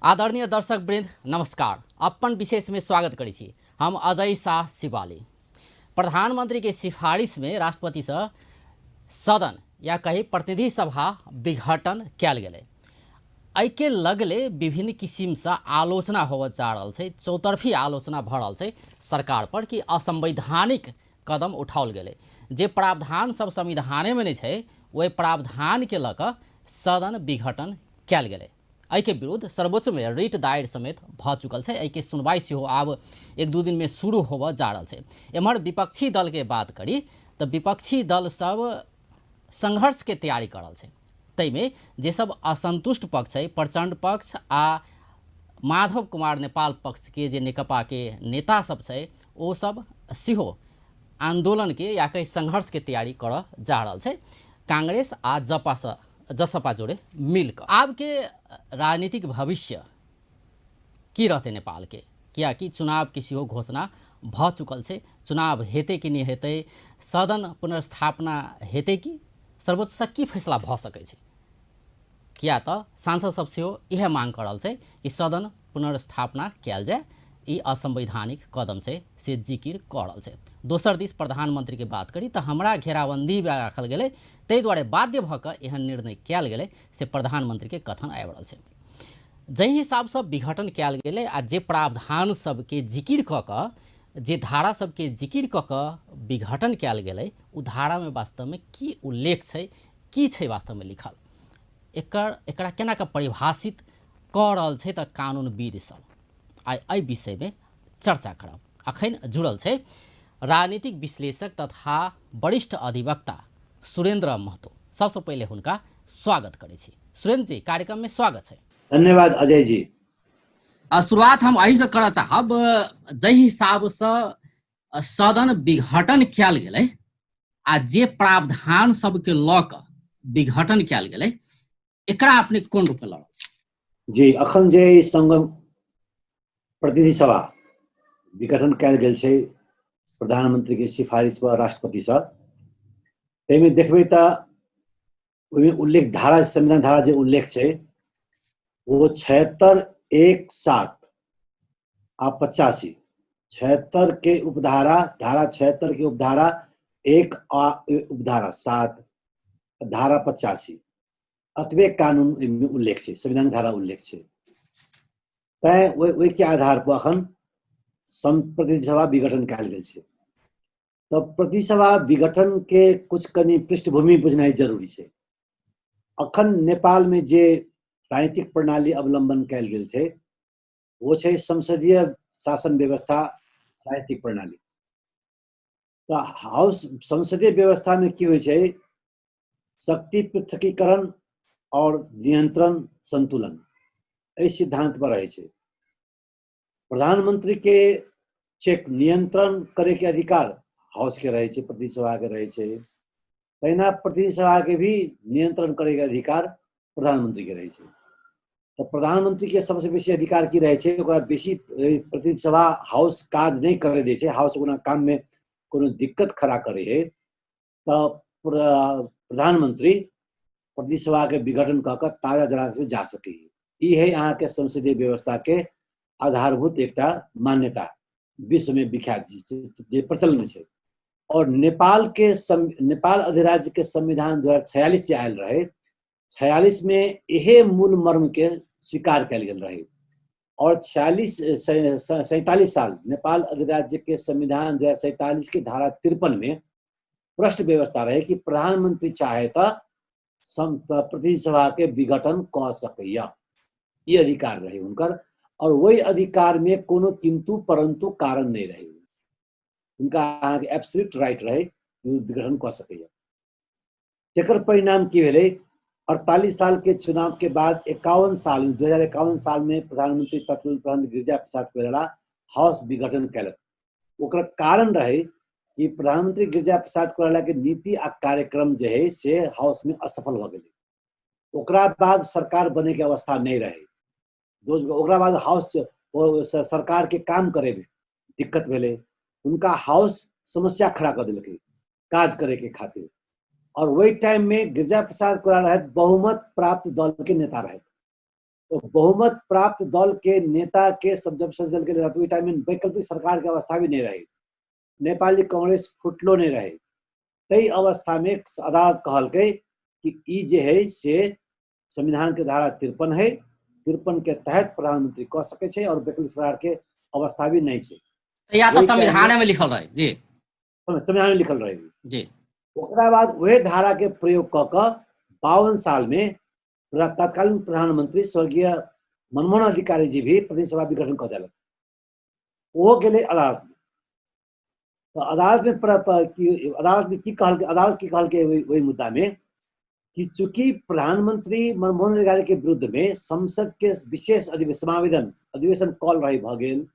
आदरणीय दर्शक वृंद नमस्कार। अपन विशेष में स्वागत करै छी। हम अजय शाह शिवाली। प्रधानमंत्री के सिफारिश में राष्ट्रपति से सदन या कही प्रतिनिधि सभा विघटन कयल गेलै। एहिके लगले विभिन्न किसिमसँ आलोचना होबऽ जा रहल छै, चौतरफी आलोचना भऽ रहल छै सरकार पर कि असंवैधानिक कदम उठाओल गेलै। जे प्रावधान सब संविधानेमे नहि छै ओहि प्रावधानके लऽ कऽ सदन विघटन कयल गेलै। एहिके विरुद्ध सर्वोच्चमे रिट दायर समेत भऽ चुकल छै। एहिके सुनवाई सेहो आब एक दू दिनमे शुरू होबऽ जा रहल छै। एम्हर विपक्षी दलके बात करी तऽ विपक्षी दल सब संघर्षके तैयारी कऽ रहल छै। ताहिमे जे सब असंतुष्ट पक्ष है, प्रचण्ड पक्ष आ माधव कुमार नेपाल पक्षके जे नेकपाके नेता सब छै ओ सब सेहो आंदोलनके या कही संघर्षके तैयारी करऽ जा रहल छै कांग्रेस आ जपासँ जसपा जोड़े मिलकऽ। आबके राजनीतिक भविष्य की रहतै नेपालके, कियाकि चुनावके सेहो घोषणा भऽ चुकल छै। चुनाव हेतै कि नहि हेतै, सदन पुनर्स्थापना हेतै कि सर्वोच्चसँ की फैसला भऽ सकै छै, किया तऽ सांसद सब सेहो इएह मांग कऽ रहल छै कि सदन पुनर्स्थापना कयल जाय, ई असंवैधानिक कदम छै से जिकिर कऽ रहल छै। दोसर दिस प्रधानमंत्रीके बात करी तऽ हमरा घेराबंदी राखल गेलै ताहि दुआरे बाध्य भऽ कऽ एहन निर्णय कयल गेलै से प्रधानमंत्रीके कथन आबि रहल छै। जाहि हिसाबसँ विघटन कयल गेलै आ जे प्रावधान सबके जिकिर कऽ कऽ, जे धारा सबके जिकिर कऽ कऽ विघटन कयल गेलै, ओ धारामे वास्तवमे की उल्लेख छै, की छै वास्तवमे लिखल, एकरा केना कऽ परिभाषित कऽ रहल छै तऽ कानूनविद सब आइ एहि विषयमे चर्चा करब। अखन जुड़ल छै राजनीतिक विश्लेषक तथा वरिष्ठ अधिवक्ता सुरेंद्र महतो। सबसँ पहिले हुनका स्वागत करै छी। सुरेंद्र जी, कार्यक्रम में स्वागत छै। धन्यवाद अजय जी। शुरुआत हम एहिसँ करऽ चाहब, जाहि हिसाबसँ सदन विघटन कयल गेलै आ जे प्रावधान सबके लऽ कऽ विघटन कयल गेलै, एकरा अपने कोन रूपमे लऽ रहल छी? जी, अखन जे संघ प्रतिनिधि सभा विघटन कयल गेल छै प्रधानमंत्री के सिफारिश पर राष्ट्रपति सँ, ताहिमे देखबै तऽ ओहिमे उल्लेख धारा, संविधान धारा जे उल्लेख छै ओ 76 1 7 आ 85, 76 के उपधारा, धारा 76 के उपधारा 1 आ उपधारा 7, धारा 85, अतबे कानून एहिमे उल्लेख छै, संविधान धारा उल्लेख छै। तैं ओहिके आधार पर अखन प्रतिनिधि सभा विघटन कयल गेल छै। तऽ प्रतिनिधि सभा विघटन के कुछ कनि पृष्ठभूमि बुझनाइ जरूरी छै। अखन नेपाल में जे राजनीतिक प्रणाली अवलंबन कयल गेल छै ओ छै संसदीय शासन व्यवस्था राजनीतिक प्रणाली। तऽ हाउस संसदीय व्यवस्था में की होइ छै, शक्ति पृथकीकरण और नियंत्रण संतुलन एहि सिद्धांत पर रहै छै। प्रधानमंत्री के चेक नियंत्रण करे के अधिकार हाउस के रहै छै, प्रतिनिधि सभा के रहै छै। तहिना प्रतिनिधि सभा के भी नियंत्रण करे के अधिकार प्रधानमंत्री के रहै छै। तऽ प्रधानमंत्री के सबसे बेसी अधिकार की रहै छै, ओकरा बेसी प्रतिनिधि सभा हाउस काज नहि करे दै छै, हाउस ओना काम में कोनो दिक्कत खड़ा करे है तऽ प्रधानमंत्री प्रतिनिधि सभा के विघटन कऽ कऽ ताजा जनादेश में जा सकैए। ई है अहाँके संसदीय व्यवस्था के आधारभूत एकटा मान्यता, विश्व में विख्यात जे प्रचलन में छै। और नेपाल अधिराज्य के संविधान 2046 जे आयल रहे, 46 में इहे मूल मर्म के स्वीकार कयल गेल रहे। और 47 साल नेपाल अधिराज्य के संविधान 2047 के धारा 53 में प्रश्न व्यवस्था रहे कि प्रधानमंत्री चाहे तो प्रतिनिधि सभा के विघटन कऽ सकैया, ई अधिकार रहे हुनकर। और वही अधिकार में कोनो किंतु परंतु कारण नहीं रहे, हुनका अहाँके एब्सोल्यूट राइट रहे विघटन कऽ सकैया। तेकर परिणाम की भेलै, 48 साल के चुनाव के बाद 51 साल में, 2051 साल में प्रधानमंत्री तत्कालीन प्रधानमंत्री गिरिजा प्रसाद कोइराला हाउस विघटन कयलक। ओकर कारण रहे कि प्रधानमंत्री गिरिजा प्रसाद कोइराला के नीति आ कार्यक्रम जे है से हाउस में असफल भऽ गेलै। ओकरा बाद सरकार बने के अवस्था नहीं रहे, ओकरा बाद हाउस सरकार के काम करे में दिक्कत भेलै, उनका हाउस समस्या खड़ा कर देलकै काज करे के खातिर। और वही टाइम में गिरिजा प्रसाद कोइराला रहथि बहुमत प्राप्त दल के नेता रहथि। तो बहुमत प्राप्त दल के नेता के सब जब सब दल के रहते, ओहि टाइम में वैकल्पिक सरकार के अवस्था भी नहीं रहे, नेपाली कांग्रेस फुटलो नहीं रहे, तई अवस्था में अदालत कहलकै कि ई जे है से संविधान के धारा 53 है, 53 के तहत प्रधानमंत्री कह सकै छै और वैकल्पिक सरकार के अवस्था भी नहीं छै। या तो संविधान में लिखल रहे जी, संविधान में लिखल रहे जी। ओकरा बाद वह धारा के प्रयोग क के 52 साल में तत्कालीन प्रधानमंत्री स्वर्गीय मनमोहन अधिकारी जी भी प्रतिनिधि सभा विघटन कऽ देलक। ओहो गेलै अदालत में। तो अदालत में अदालत में की कहल, अदालत की कहलकै वही मुद्दा में कि चूंकि प्रधानमंत्री मनमोहन अधिकारी के विरुद्ध में संसद के विशेष अधिवेशन अधिवेशन कॉल रही भऽ गेल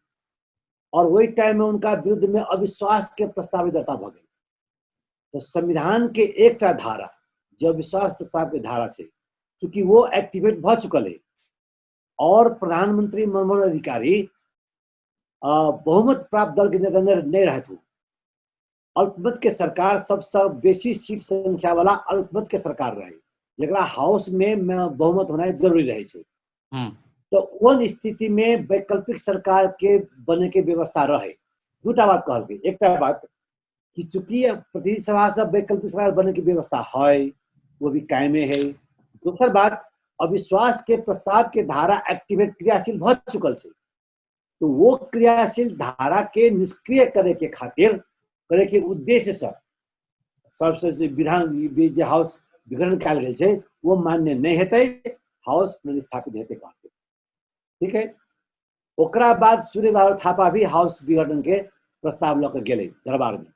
और वही टाइम में उनका विरुद्ध में अविश्वास के प्रस्ताव दर्ता भऽ गेल, तो संविधान के एकटा धारा जे अविश्वास प्रस्ताव के धारा छै, चूंकि वो एक्टिवेट भऽ चुकल है और प्रधानमंत्री मनमोहन अधिकारी बहुमत प्राप्त दल के नेता नहीं रहत हो, अल्पमत के सरकार सबसे बेसी सीट संख्या वाला अल्पमत के सरकार रहे जकरा हाउस में बहुमत होना जरूरी रहे छै। तो ओहन स्थिति में वैकल्पिक सरकार के बने के व्यवस्था रहे। दूटा बात कहलकै, एकटा बात कि चूंकि प्रतिनिधि सभा से वैकल्पिक सरकार बने के व्यवस्था है वो भी कायमे है, दोसर बात अविश्वास के प्रस्ताव के धारा एक्टिवेट क्रियाशील भऽ चुकल छै, तो वो क्रियाशील धारा के निष्क्रिय करे के खातिर करे के उद्देश्य से सबसे जे विधान जे हाउस विघटन कयल गेल छै वो मान्य नहीं हेतै, हाउस पुनर्स्थापित हेतै कहलकै। ठीक है, ओकरा बाद सूर्य बहादुर थापा भी हाउस विघटन के प्रस्ताव लऽ के गेलै दरबार में।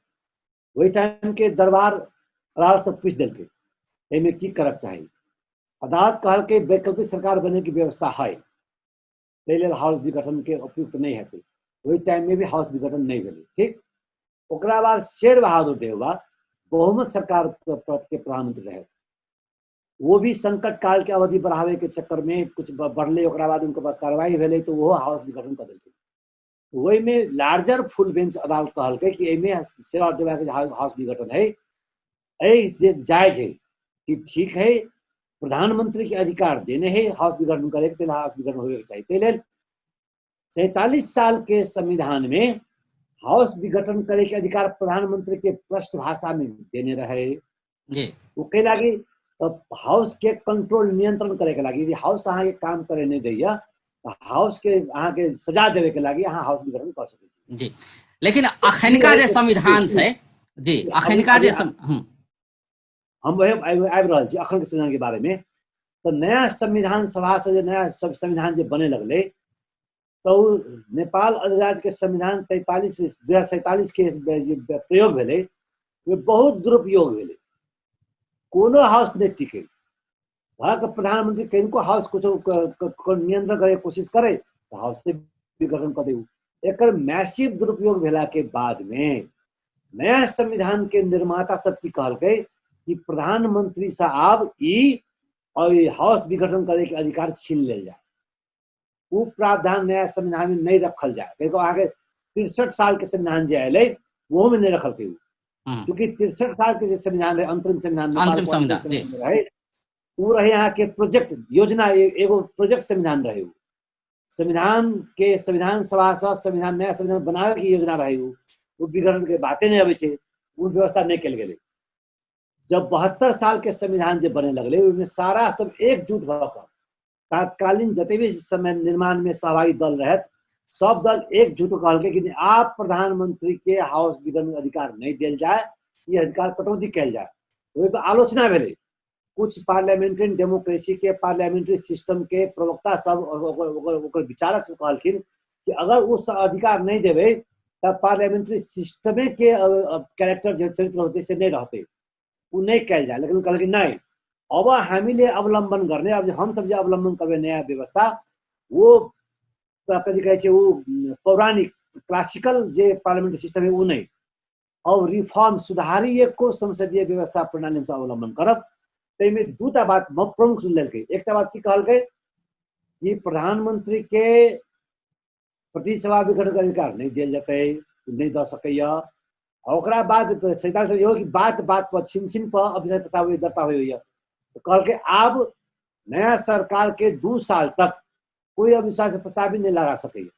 ओहि टाइम के दरबार अदालत से पूछि देलकै एहिमे की करक चाही। अदालत कहलकै वैकल्पिक सरकार बने के व्यवस्था है, ताहि लेल हाउस विघटन के उपयुक्त नहीं हेतै। ओहि टाइम में भी हाउस विघटन नहीं भेलै। ठीक, ओकरा बाद शेर बहादुर देउवा बहुमत सरकार के प्रधानमंत्री रहे, वो भी संकट काल के अवधि बढ़ावे के चक्कर में कुछ बढ़ले, ओकरा बाद उनके बाद कार्रवाई भेलै तो वो हाउस विघटन कर देलकै। ओहि में लार्जर फुल बेंच अदालत कहलकै कि एहिमे शेर बहादुर देउवा के हाउस विघटन है, एहि जे जायज है कि ठीक है, प्रधानमंत्री के अधिकार देने है हाउस विघटन करे के, हाउस विघटन होवे के चाहिए। ताहि लेल 47 साल के संविधान में हाउस विघटन करे के अधिकार प्रधानमंत्री के प्रश्न भाषा में देने रहे जी। ओ के लागि तो हाउस के कंट्रोल नियंत्रण करे के लागि, यदि हाउस अहाँ के काम करे नहीं दैया तो हाउस के अहाँ के सजा देवे के लागि अहाँ हाउस विघटन कर सकै छी जी। लेकिन अखनका जे संविधान छै जी, अखनका जे हम वही आबि रहल छी अखन के संविधान के बारे में। तो नया संविधान सभा से जे नया सब संविधान जे बने लगलै तो नेपाल अधिराज्य के संविधान 2047 के जे प्रयोग भेलै ओ बहुत दुरुपयोग भेलै। कोनो हाउस नहि टिकै, वहाँके प्रधानमंत्री किनको हाउस कुछो नियंत्रण करे कोशिश करे तो हाउस से विघटन कर दे। एकर मैसिव दुरुपयोग भेला के बाद में नया संविधान के निर्माता सब की कहलकै कि प्रधानमंत्री से आब ई और ई हाउस विघटन करे के अधिकार छीन लेल जाए, उ प्रावधान नया संविधान में नहीं रखल जाए। देखो आगे 63 साल के संविधान जे आयल वो में नहीं रखल के, चूंकि 63 साल के जे संविधान रहे अंतरिम संविधान, अंतरिम संविधान रहे, उ रहे यहाँ के प्रोजेक्ट योजना, एगो प्रोजेक्ट संविधान रहे। उ संविधान के संविधान सभा से संविधान नया संविधान बनावे के योजना रहे, उ विघटन के बातें नहीं आबै छै, उ व्यवस्था नहीं कयल गेलै। जब 72 साल के संविधान जे बने लगलै ओहिमे सारा सब एकजुट भऽ कऽ तत्कालीन जते भी समय निर्माण में सहभागी दल रहत सब दल एकजुट कहलकै कि आप प्रधानमंत्री के हाउस विघटन अधिकार नहीं देल जाए, ये अधिकार कटौती कयल जाए। ओहि पर आलोचना भेलै। कुछ पार्लियामेंट्री डेमोक्रेसी के पार्लियामेंट्री सिस्टम के प्रवक्ता सब ओकर विचारक सब कहलखिन कि अगर ओ अधिकार नहीं देबै तब पार्लियामेंट्री सिस्टमे के कैरेक्टर जे चरित्र होते से नहीं रहते, उ नहीं कयल जाए। लेकिन कहलखिन नहीं, अब हामीले अवलंबन गर्ने, अब हम सब जे अवलंबन करबै नया व्यवस्था वो कथी कहै छै उ पौराणिक क्लासिकल जे पार्लियामेंट्री सिस्टम है उ नहीं, अब रिफॉर्म सुधारिएको संसदीय व्यवस्था प्रणाली हमसब अवलंबन करब। ताहिमे दूटा बात प्रमुख लेलकै। एकटा बात की कहलकै कि प्रधानमंत्री के प्रतिनिधि सभा विघटन के अधिकार नहीं देल जेतै, नहीं दऽ सकैया। ओकरा बाद 47 इहो कि बात बात पर छिन छिन पर अभिसर प्रस्ताव दर्ता होइया। तो कहलकै आब नया सरकार के 2 साल तक कोई अविश्वास के प्रस्ताव भी नहीं लगा सकैया।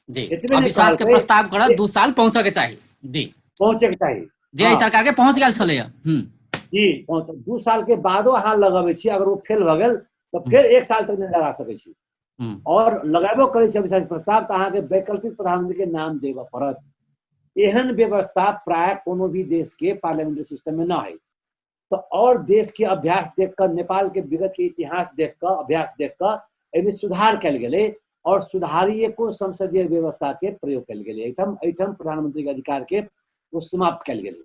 जी, एतबे नहि अविश्वास के कहलकै प्रस्ताव करत 2 साल पहुंचऽ के चाही। जी, पहुंचे के चाही जे एहि सरकार के पहुंच गेल छलैया। जी, 2 साल के बादो अहाँ लगाबै छी, अगर ओ फेल भऽ गेल तऽ फेर 1 साल तक नहि लगा सकै छी। और लगाबो करै छी अविश्वास प्रस्ताव तऽ अहाँके वैकल्पिक प्रधानमंत्री के नाम देबऽ पड़त। एहन व्यवस्था प्राय कोनो भी देश के पार्लियामेंट्री सिस्टम में न है। तो और देश के अभ्यास देख कर, नेपाल के विगत के इतिहास देख कर, अभ्यास देख कर एहिमे सुधार कयल गेलै और सुधारिएको संसदीय व्यवस्था के प्रयोग कयल गेलै। एहिठाम प्रधानमंत्री के अधिकार के वो समाप्त कयल गेलै।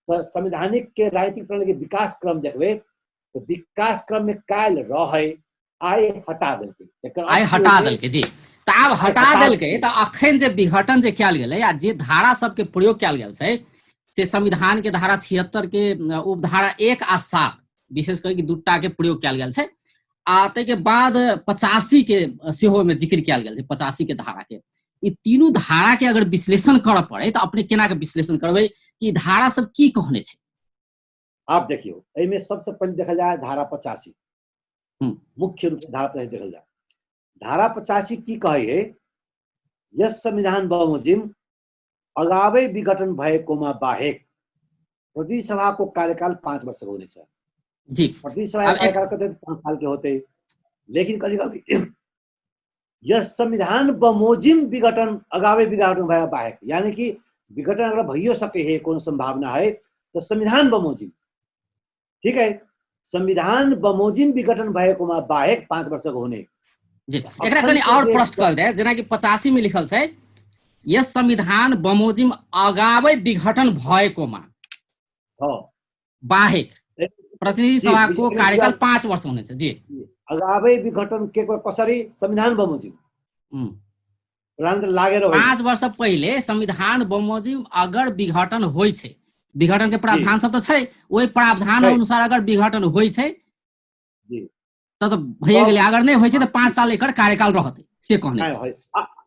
तऽ संवैधानिक के राजनीतिक प्रणाली के विकास क्रम देखबै तऽ विकास क्रम में काल्हि रहै, आइ हटा देलकै। आइ हटा देलकै। जी, तऽ आब हटा देलकै तऽ अखन जे विघटन जे कयल गेलै आ जे धारा सबके प्रयोग कयल गेल छै से संविधान के धारा 76 के उपधारा 1 आ 7 विशेष करि दूटा के प्रयोग कयल गेल छै। आ ताहिके बाद 85 के सेहो मे जिक्र कयल गेल छै, 85 के धारा के। ई तीनू धारा के अगर विश्लेषण करऽ पड़े तऽ अपने केना के विश्लेषण करबै कि धारा सब की कहने छै? आप देखियौ, एहिमे सबसे पहिले देखल जाय धारा 85, मुख्य रूप से धारा 85 देखल जाय। धारा 85 की कहै है? यस संविधान बमोजिम अगावै विघटन भएकोमा बाहेक प्रतिनिधि सभाको कार्यकाल 5 वर्ष हुनेछ। जी, प्रतिनिधि सभा कार्यकाल कते 5 साल के होते, लेकिन कथी कहलकै? यस संविधान बमोजिम विघटन अगावै विघटन भए बाहेक, यानी कि विघटन अगर भइयो सके है, कोनो संभावना है तो संविधान बमोजिम, ठीक है, संविधान बमोजिम विघटन भएकोमा बाहेक 5 वर्षको हुने। जी, एकरा कनि और प्रश्न कर दे, जेना कि 85 में लिखल छै यस संविधान बमोजिम अगावै विघटन भएकोमा बाहेक प्रतिनिधि सभाको कार्यकाल 5 वर्ष हुनेछ। जी, अगावै विघटन के कसरी? संविधान बमोजिम प्रधानमन्त्री लागेर होइन। 5 वर्ष पहिले संविधान बमोजिम अगर विघटन होइ छै, विघटन के प्रावधान सब तऽ छै, ओहि प्रावधान अनुसार अगर विघटन होइ छै तऽ भइए गेलै, अगर नहि होइ छै तऽ 5 साल एकर कार्यकाल रहतै, से कहने छै।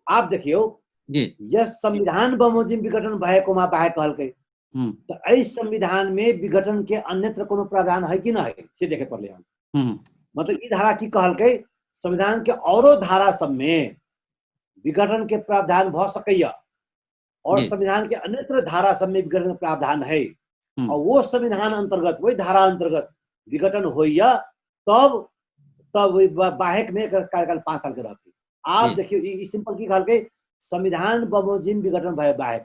आप देखियौ जी, यस संविधान बमोजिम विघटन भएकोमा बाहेक कहलकै, तऽ एहि संविधान में विघटन के अन्यत्र कोनो प्रावधान है कि न है से देखे पड़लै हम। मतलब ई धारा की कहलकै? संविधान के औरो धारा सब में विघटन के प्रावधान भऽ सकैया और संविधान के अन्यत्र धारा सब में विघटन के प्रावधान है और वो संविधान अंतर्गत वही धारा अंतर्गत विघटन होइया तब तब वही बाहेक में कार्यकाल 5 साल के रहते। आप देखियो ई सिंपल की कहलकै? संविधान बमोजिम विघटन भए बाहेक,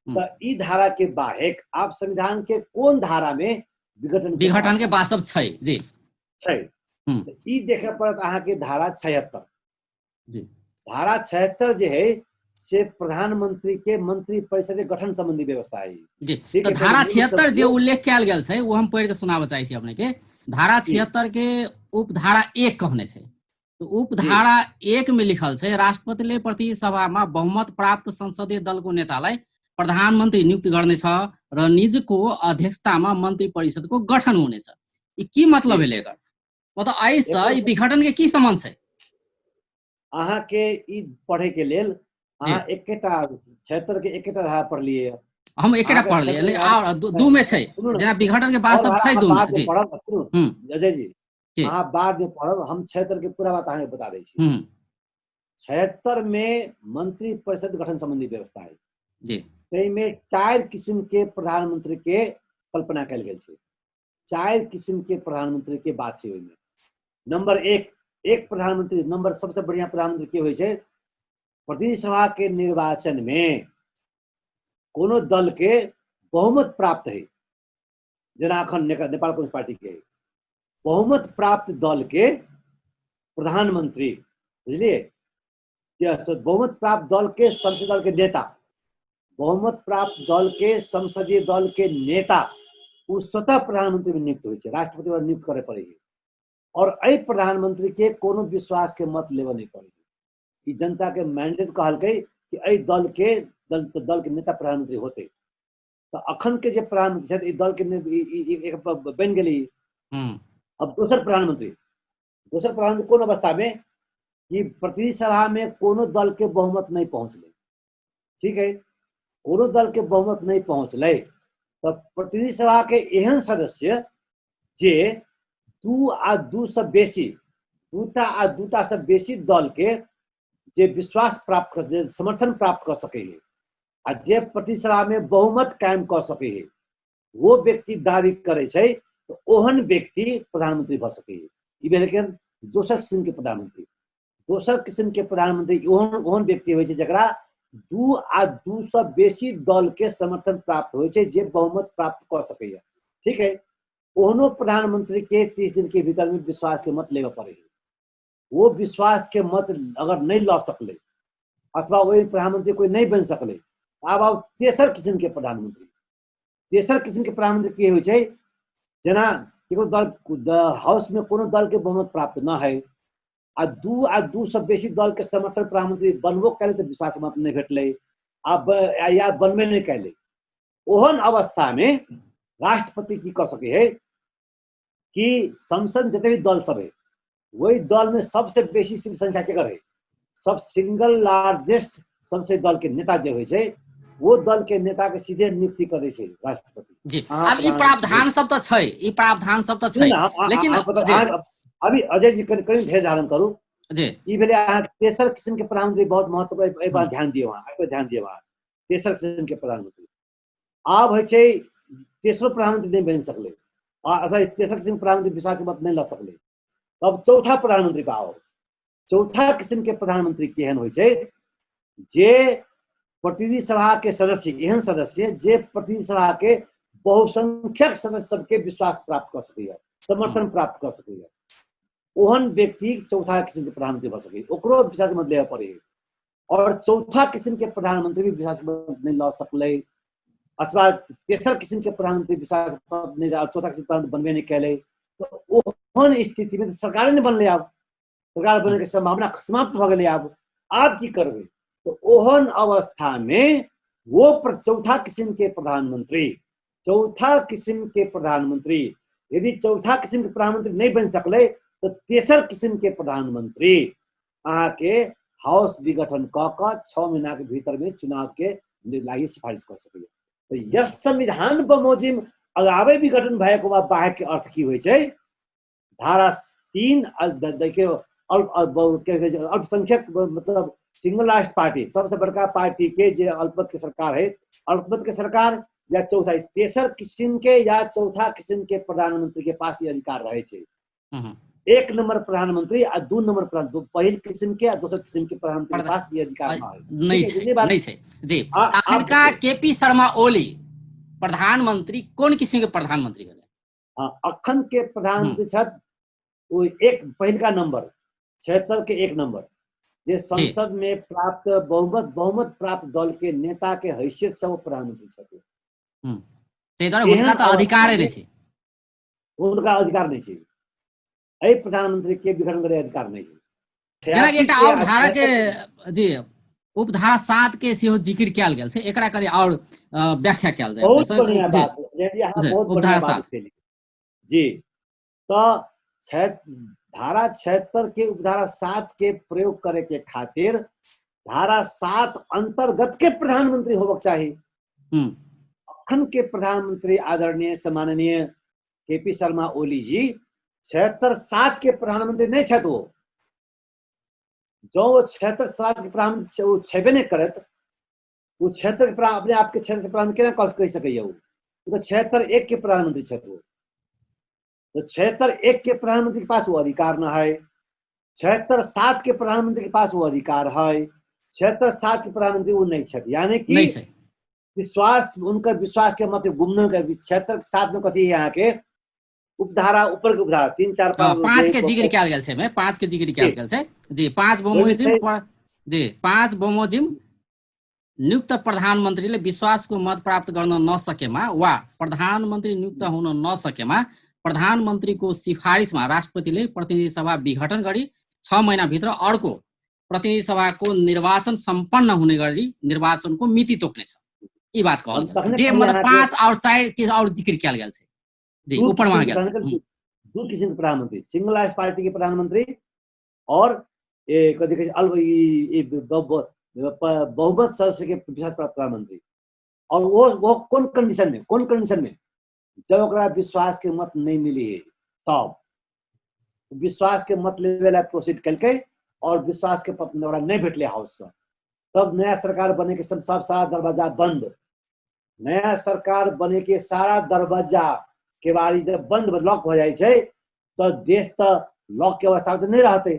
तऽ ई धारा के बाहेक आप संविधान के कोन धारा में विघटन विघटन के बात सब छै। जी छै, ई देखे पड़त अहाँ के धारा 76। जी, धारा 76 जे है से प्रधानमंत्री के मंत्री परिषद के गठन संबंधी व्यवस्था है। जी, तो धारा 76 जे उल्लेख कयल गेल छै वो हम पढ़ि के सुनाबऽ चाहै छी अपने के। धारा 76 के उपधारा 1 कहने छै, तो उपधारा 1 में लिखल छै राष्ट्रपतिले प्रतिनिधि सभामा बहुमत प्राप्त संसदीय दलको नेतालाई प्रधानमन्त्री नियुक्त गर्नेछ र निजको अध्यक्षतामा मन्त्री परिषदको गठन हुनेछ। ई की मतलब भेलै एकर? मतलब एहिसँ ई विघटन के की सम्बन्ध छै? अहाँ के ई पढ़े के लेल अहाँ एकेटा 76 के एकेटा धारा पढ़लियै। हम एकेटा पढ़लियै, और दू में छै, जेना विघटन के बात सब छै दू में। जी अजय जी, अहाँ बाद में पढ़ब, हम 76 के पूरा बात अहाँके बता दै छी। 76 में मंत्री परिषद गठन संबंधी व्यवस्था है। जी, ताहिमे 4 किसिम के प्रधानमंत्री के कल्पना कयल गेल छै। 4 किसिम के प्रधानमंत्री के बात छै ओहिमे। नंबर 1, एक प्रधानमंत्री, नंबर सबसे बढ़िया प्रधानमंत्री के होइ छै? प्रतिनिधि सभा के निर्वाचन में कोनो दल के बहुमत प्राप्त है, जेना अखन नेपाल कम्युनिस्ट पार्टी के बहुमत प्राप्त दल के प्रधानमंत्री, बुझलिए, बहुमत प्राप्त दल के संसदीय दल के नेता, बहुमत प्राप्त दल के संसदीय दल के नेता ओ स्वतः प्रधानमंत्री में नियुक्त होइ छै, राष्ट्रपति द्वारा नियुक्त करे पड़े है। और एहि प्रधानमंत्री के कोनो विश्वास के मत लेबऽ नहीं पड़े। ई जनता के मैंडेट कहलकै कि एहि दल के दल के नेता प्रधानमंत्री होते। तऽ अखन के जे प्रधानमंत्री छथि, ई दल के बनि गेलै। अब दोसर प्रधानमंत्री, दोसर प्रधानमंत्री कोन अवस्था में कि प्रतिनिधि सभा में कोनो दल के बहुमत नहीं पहुंचले, ठीक है, कोनो दल के बहुमत नहीं पहुंचले तऽ प्रतिनिधि सभा के एहन सदस्य जे 2 आ 2 से बेसी, दूटा आ दूटा से बेसी दल के जे विश्वास प्राप्त कर, जे समर्थन प्राप्त कऽ सकै है आ जे प्रतिनिधि सभा में बहुमत कायम कऽ सकै है, वो व्यक्ति दावी करै छै तऽ ओहन व्यक्ति प्रधानमंत्री भऽ सकै है। ई भेल के दोसर किस्म के प्रधानमंत्री। दोसर किस्म के प्रधानमंत्री ओहन ओहन व्यक्ति होइ छै जकरा 2 आ 2 सँ बेसी दल के समर्थन प्राप्त होइ छै, जे बहुमत प्राप्त कऽ सकैया। ठीक है, ओहनो प्रधानमंत्री के 30 दिन के भीतर में विश्वास के मत लेबऽ पड़े है। वो विश्वास के मत अगर नहीं लऽ सकलै अथवा ओहि प्रधानमंत्री कोई नहीं बनि सकलै, आब आउ तेसर किस्म के प्रधानमंत्री। तेसर किस्म के प्रधानमंत्री की होइ छै, जेना केकरो दल हाउस में कोनो दल के बहुमत प्राप्त न है आ 2 आ 2 सँ बेसी दल के समर्थन प्रधानमंत्री बनबो कैले तऽ विश्वास मत नहीं भेटलै आ या बनबे नहीं कैले, ओहन अवस्था में राष्ट्रपति की कऽ सकै है कि संसद जते भी दल सब है वही दल में सबसे बेसी सीट संख्या केकर है, सब सिंगल लार्जेस्ट सबसे दल के नेता जे होइ छै वो दल के नेता के सीधे नियुक्ति कर दै छै राष्ट्रपति जी। आब ई प्रावधान सब तऽ छै, ई प्रावधान सब तऽ छै, लेकिन अभी अजय जी कनि कनि धैर्य धारण करू जी। ई भेलै अहाँ तेसर किस्म के प्रधानमंत्री, बहुत महत्वपूर्ण, एहि पर ध्यान दियौ अहाँ, एहि पर ध्यान दियौ अहाँ। तेसर किस्म के प्रधानमंत्री आब होइ छै, तेसरो प्रधानमंत्री नहि बनि सकलै अथवा तेसर किस्म के प्रधानमंत्री विश्वास मत नहि लऽ सकलै, तब चौथा प्रधानमंत्री पर आओ। चौथा किस्म के प्रधानमंत्री केहन होइ छै, जे प्रतिनिधि सभा के सदस्य, एहन सदस्य जे प्रतिनिधि सभा के बहुसंख्यक सदस्य सबके विश्वास प्राप्त कऽ सकैया, समर्थन प्राप्त कऽ सकैया, ओहन व्यक्ति चौथा किस्म के प्रधानमंत्री भऽ सकैया, ओकरो विश्वास मत लेबऽ पड़ै। और चौथा किस्म के प्रधानमंत्री भी विश्वास मत नहीं लऽ सकलै अथवा तेसर किस्म के प्रधानमंत्री विश्वास मत नहीं, चौथा किस्म के प्रधानमंत्री बनबे नहीं कैले, तो ओहन स्थिति में सरकारे नहीं बनलै, आब सरकार बने के संभावना समाप्त भऽ गेलै, आब आब की करबै? तो ओहन अवस्था में वो चौथा किस्म के प्रधानमंत्री, चौथा किस्म के प्रधानमंत्री यदि चौथा किस्म के प्रधानमंत्री नहीं बन सकलै तो तेसर किस्म के प्रधानमंत्री अहाँ के हाउस विघटन कऽ कऽ 6 महीना के भीतर में चुनाव के लागि सिफारिश कऽ सकैया। तो यस संविधान बमोजिम अगावे विघटन भएको बा बाहेक के अर्थ की होइ छै, धारा 3 देखियौ, अल्पसंख्यक मतलब सिंगल लास्ट पार्टी सबसे बड़का पार्टी के जे अल्पमत के सरकार है, अल्पमत के सरकार या चौथा तेसर किस्म के या चौथा किस्म के प्रधानमंत्री के पास ये अधिकार रहे छै। 1 नंबर प्रधानमंत्री आ 2 नंबर प्रधान, पहिल किस्म के आ दोसर किस्म के प्रधानमंत्री के पास ये अधिकार नहीं छै, नहीं छै जी। अखनका केपी शर्मा ओली प्रधानमंत्री कोन किस्म के प्रधानमंत्री भेलै? अखन के प्रधानमंत्री छथि ओ एक पहिलका नंबर 76 के 1 नंबर जे संसद में प्राप्त बहुमत प्राप्त दल के नेता के हैसियत से वो प्रधानमंत्री छथि। ताहि दुआरे हुनका तऽ अधिकारे नहि छै, हुनका अधिकार नहि छै, एहि प्रधानमंत्री के विघटन करे अधिकार नहि छै। जेना कि एकटा और धारा के जी उपधारा 7 के सेहो जिक्र कयल गेल छै, एकरा कनि और व्याख्या कयल जाय। बहुत बढ़िया बात, अहाँ बहुत बढ़िया बात केली जी। तो धारा 76 के उपधारा 7 के प्रयोग करे के खातिर धारा 7 अंतर्गत के प्रधानमंत्री होबक चाही। अखन के प्रधानमंत्री आदरणीय सम्माननीय केपी शर्मा ओली जी 76-7 के प्रधानमंत्री नहीं छथि। वो जो वो 76-7 के प्रधानमंत्री वो छेबे नहीं करत, वो 76 के अपने आप के 76 प्रधानमंत्री केना कहि सकैया? वो तो 76-1 के प्रधानमंत्री छथि। वो तो 76-1 के प्रधानमंत्री के पास वो अधिकार न है, 76-7 के प्रधानमंत्री के पास वो अधिकार है, 76-7 के प्रधानमंत्री वो नहीं छथि। यानी कि विश्वास, उनका विश्वास के मतलब गुमन के 76-7 में कथी है यहाँ के उपधारा, ऊपर के उपधारा 3 4 5 5 के जिक्र कयल गेल छै, में 5 के जिक्र कयल गेल छै जी। 5 बमोजिम जी, 5 बमोजिम नियुक्त प्रधानमन्त्रीले विश्वासको मत प्राप्त गर्न नसकेमा वा प्रधानमन्त्री नियुक्त हुन नसकेमा प्रधानमन्त्रीको सिफारिसमा राष्ट्रपतिले प्रतिनिधि सभा विघटन गरी 6 महिनाभित्र अर्को प्रतिनिधि सभाको निर्वाचन सम्पन्न हुने गरी निर्वाचनको मिति तोक्नेछ। यी बात कहल गेल छै जे मतलब 5 और 4 के और जिक्र कयल गेल छै जी, ऊपर वहाँ गेल छै। दू किसिम के प्रधानमंत्री, सिंगल लास्ट पार्टी के प्रधानमंत्री और कथी कहै छै बहुमत सदस्य के विश्वास प्राप्त प्रधानमंत्री। और वो कौन कंडीशन में, कौन कंडीशन में जब ओकरा विश्वास के मत नहीं मिली है तब विश्वास के मत लेवे ला प्रोसीड कलकै और विश्वास के पत्र ओकरा नहि भेटलै हाउससँ, तब नया सरकार बने के सब सारा दरवाजा बंद। नया सरकार बने के सारा दरवाजा केवाड़ी जब बंद लॉक हो जाइ छै तऽ देश तऽ लॉक के अवस्था तऽ नहि रहतै,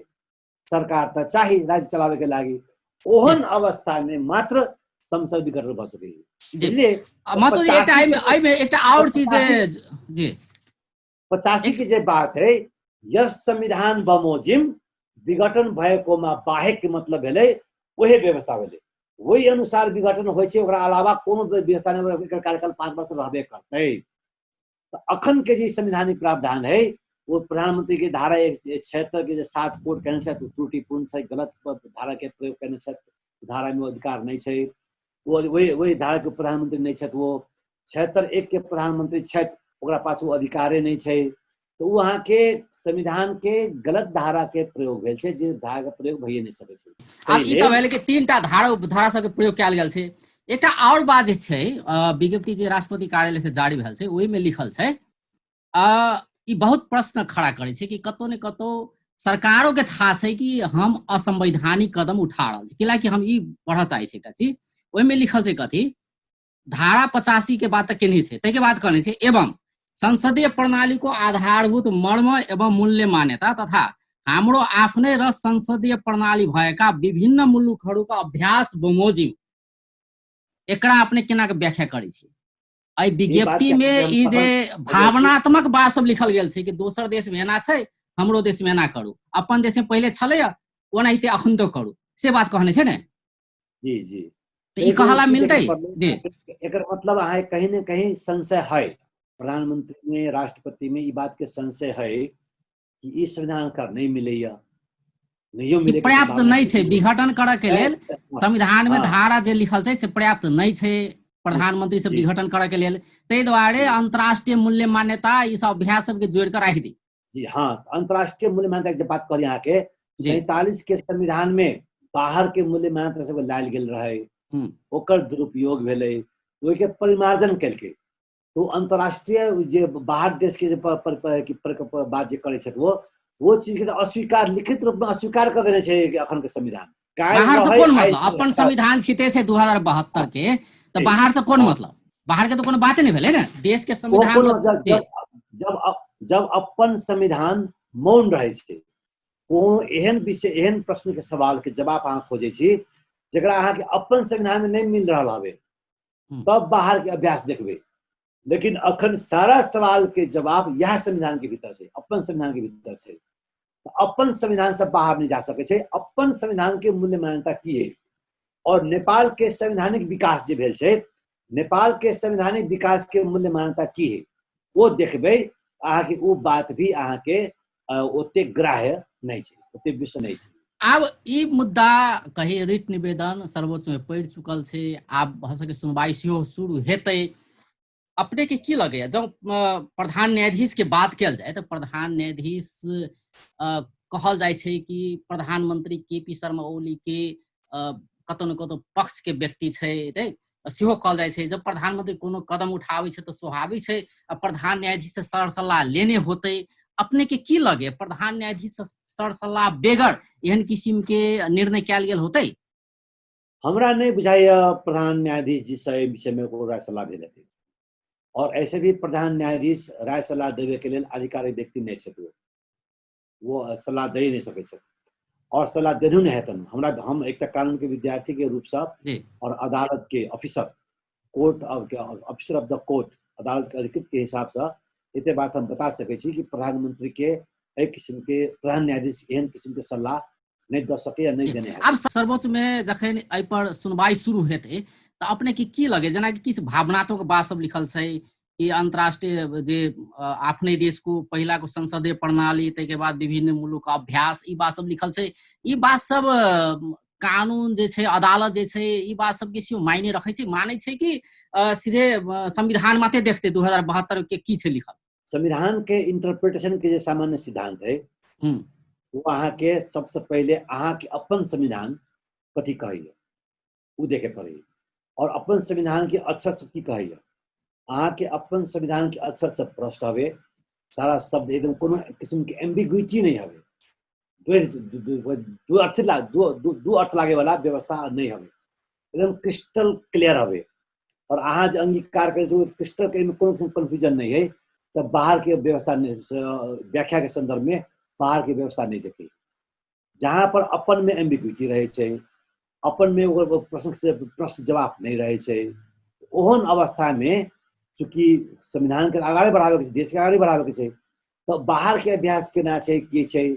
सरकार तऽ चाही राज्य चलावे के लागि। ओहन अवस्था में मात्र संसद विघटन भऽ सकैए। बुझलियै? मतलब एकटा एहिमे एकटा आओर चीज जी 85 के जे बात है, यस संविधान बमोजिम विघटन भएकोमा बाहेक के मतलब भेलै वही व्यवस्था भेलै, वही अनुसार विघटन होइ छै, ओकरा अलावा कोनो व्यवस्था नहि, एकर कार्यकाल 5 वर्ष रहबे करतै। तऽ अखन के जे संवैधानिक प्रावधान है वो प्रधानमंत्री के धारा 176 के जे 7 कोट केने छथि ओ त्रुटिपूर्ण छै, गलत धारा के प्रयोग केने छथि, धारा में अधिकार नहि छै, वो वही धारा के प्रधानमंत्री नहि छथि, वो 76(1) के प्रधानमंत्री छथि, ओकरा पास वो अधिकारे नहि छै। तऽ ओ अहाँके संविधान के गलत धारा के प्रयोग भेल छै, जे धारा के प्रयोग भइए नहि सकै छै। आब ई तऽ भेलै कि 3टा धारा सबके प्रयोग कयल गेल छै। एकटा आओर बात जे छै, विज्ञप्ति जे राष्ट्रपति कार्यालय से जारी भेल छै ओहिमे लिखल छै, ई बहुत प्रश्न खड़ा करै छै कि कतौ ने कतौ सरकारो के थाह छै कि हम असंवैधानिक कदम उठा रहल छी। कैलाकि हम ई पढ़ऽ चाहै छी एकटा चीज, ओहिमे लिखल छै कथी, धारा 85 के बात तऽ केने छै, ताहिके बाद कहने छै एवं संसदीय प्रणालीको आधारभूत मर्म एवं मूल्य मान्यता तथा हाम्रो आफ्नै र संसदीय प्रणाली भएका विभिन्न मुलुकहरूको अभ्यास बमोजिम। एकरा अपने केना के व्याख्या करै छी? एहि विज्ञप्ति में ई जे भावनात्मक बात सब लिखल गेल छै कि दोसर देश में एना छै, हमरो देश में एना करू, अपन देश में पहिले छलैया ओनाहिते अखन तो करू, से बात कहने छै ने? जी जी। तऽ ई कहला मिलतै जी। एकर मतलब अहाँ कहीं ने कहीं संशय है प्रधानमंत्री में, राष्ट्रपति में, ई बात के संशय है कि ई संविधान का नहीं मिलैया, नहियो मिले पर्याप्त नहीं छै विघटन करऽ के लेल। संविधान में धारा जे लिखल छै से पर्याप्त नहीं छै प्रधानमंत्री से विघटन करऽ के लेल, ताहि दुआरे अंतर्राष्ट्रीय मूल्य मान्यता ई सब अभ्यास सबके जोड़ के राखि दी। जी हाँ, अंतर्राष्ट्रीय मूल्य मान्यता के बात करी अहाँ के, 47 के संविधान में बाहर के मूल्य मान्यता सब लायल गेल रहे, ओकर दुरुपयोग भेलै, ओहिके परिमार्जन केलकै। तो अंतर्राष्ट्रीय जे बाहर देश के जे बात जे करै छथि वो चीज के अस्वीकार, लिखित रूप में अस्वीकार कर देने छै अखन के संविधान। बाहर से कोन मतलब? अपन संविधान छिते छै 2072 के, तऽ बाहर से कोन मतलब? बाहर के तो कोनो बाते नहीं भेलै ने, देश के संविधान। जब अपन संविधान मौन रहै छै, कोनो एहन विषय, एहन प्रश्न के सवाल के जवाब अहाँ खोजै छी जकरा अहाँके अपन संविधान में नहीं मिल रहल हवे, तब बाहर के अभ्यास देखबै। लेकिन अखन सारा सवाल के जवाब यह संविधान के भीतर छै, अपन संविधान के भीतर छै। अपन संविधान से बाहर नहीं जा सकै छै। अपन संविधान के मूल्य मान्यता की है और नेपाल के संवैधानिक विकास जे भेल छै, नेपाल के संवैधानिक विकास के मूल्य मान्यता की है वो देखबै अहाँके, ओ बात भी अहाँके ओतेक ग्राह्य नहीं छै, ओतेक विश्व नहीं छै। आब ई मुद्दा कही रिट निवेदन सर्वोच्च में पड़ि चुकल छै, आब भऽ सके सुनवाई सेहो शुरू हेतै। अपने के की लगैया जब प्रधान न्यायाधीश के बात कयल जाय तऽ प्रधान न्यायाधीश कहल जाइ छै कि प्रधानमंत्री के पी शर्मा ओली के कतौ ने कतौ पक्ष के व्यक्ति छै रे, सेहो कहल जाइ छै। जब प्रधानमंत्री कोनो कदम उठाबै छै तऽ स्वाभाविक छै आ प्रधान न्यायाधीश से सर सलाह लेने होतै। अपने के की लगे प्रधान न्यायाधीश से सर सलाह बेगर एहन किसिम के निर्णय कयल गेल होतै? हमरा नहीं बुझाइया प्रधान न्यायाधीश जी से एहि विषय में कोनो राय सलाह भेल हेतै, और ऐसे भी प्रधान न्यायाधीश राय सलाह देवे के लेल आधिकारिक व्यक्ति नहीं छथि, वो सलाह दे नहीं सकै छथि और सलाह देनू नहीं हेतन। हम एकटा कानून के विद्यार्थी के रूप से और अदालत के officer, court officer of the court, अदालत के अधिकृत के हिसाब से एते बात हम बता सकै छी कि प्रधानमंत्री के एहि किस्म के, प्रधान न्यायाधीश एहन किस्म के सलाह नहीं दऽ सकैया, नहीं देने है। आब सर्वोच्च में जखन एहि पर सुनवाई शुरू हेतै तऽ अपने के की लगे, जेनाकि किछु भावनात्मक बात सब लिखल छै कि अंतर्राष्ट्रीय जे अपने देश को पहिला को संसदीय प्रणाली, ताहिके बाद विभिन्न मुल्क के अभ्यास, ई बात सब लिखल छै। ई बात सब कानून जे छै, अदालत जे छै, ई बात सब के सेहो मायने रखै छै, मानै छै कि सीधे संविधान माते देखते 2072 के की छै लिखल? संविधान के इंटरप्रिटेशन के जे सामान्य सिद्धांत है वो अहाँके सबसे पहले अहाँके अपन संविधान कथी कहैया वो देखे पड़ैया, और अपन संविधान के अक्षर सब की कहैया। अहाँके अपन संविधान के अक्षर सब प्रष्ट हवे, सारा शब्द एकदम कोनो किस्म के एम्बिग्विटी नहीं हवे, दू अर्थ दू अर्थ लागे वाला व्यवस्था नहीं हवे, एकदम क्रिस्टल क्लियर हवे। और अहाँ जे अंगीकार करै छी क्रिस्टल के कोनो किसिम कंफ्यूजन नहीं है, तऽ बाहर के व्यवस्था व्याख्या के संदर्भ में बाहर के व्यवस्था नहीं देखै। जहाँ पर अपन में एम्बिग्यूटी रहै छै, अपन में ओकर प्रश्न से प्रश्न जवाब नहीं रहै छै, ओहन अवस्था में चूँकि संविधान के आगाड़ी बढ़ावे के छै, देश के आगाड़ी बढ़ावे के छै, तऽ बाहर के अभ्यास केना छै की छै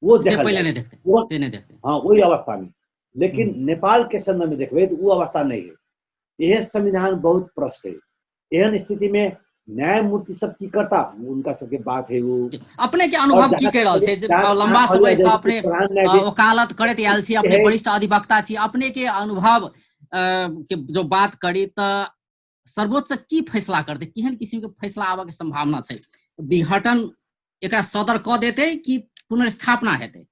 वो से देखल पहिले जाइ नहीं छै। देखते, वो से नहीं देखते। हाँ, वही अवस्था में। लेकिन नेपाल के संदर्भ में देखबै तऽ वो अवस्था नहीं है। यह संविधान बहुत प्रश्न है। एहन स्थिति में न्यायमूर्ति सब की करता, उनका सबके बात है वो। अपने के अनुभव और की जहाँ कह रहल छै जे जहाँ लंबा जहाँ समय से कहल अपने, जाइ छै प्रधान न्यायाधीश वकालत करैत आयल छी, अपने है। वरिष्ठ अधिवक्ता छी, अपने के अनुभव के जो बात करी तऽ सर्वोच्च की फैसला करते, केहन किसिम के फैसला आबऽ के संभावना छै? विघटन एकरा सदर कऽ देते कि पुनर्स्थापना हेतै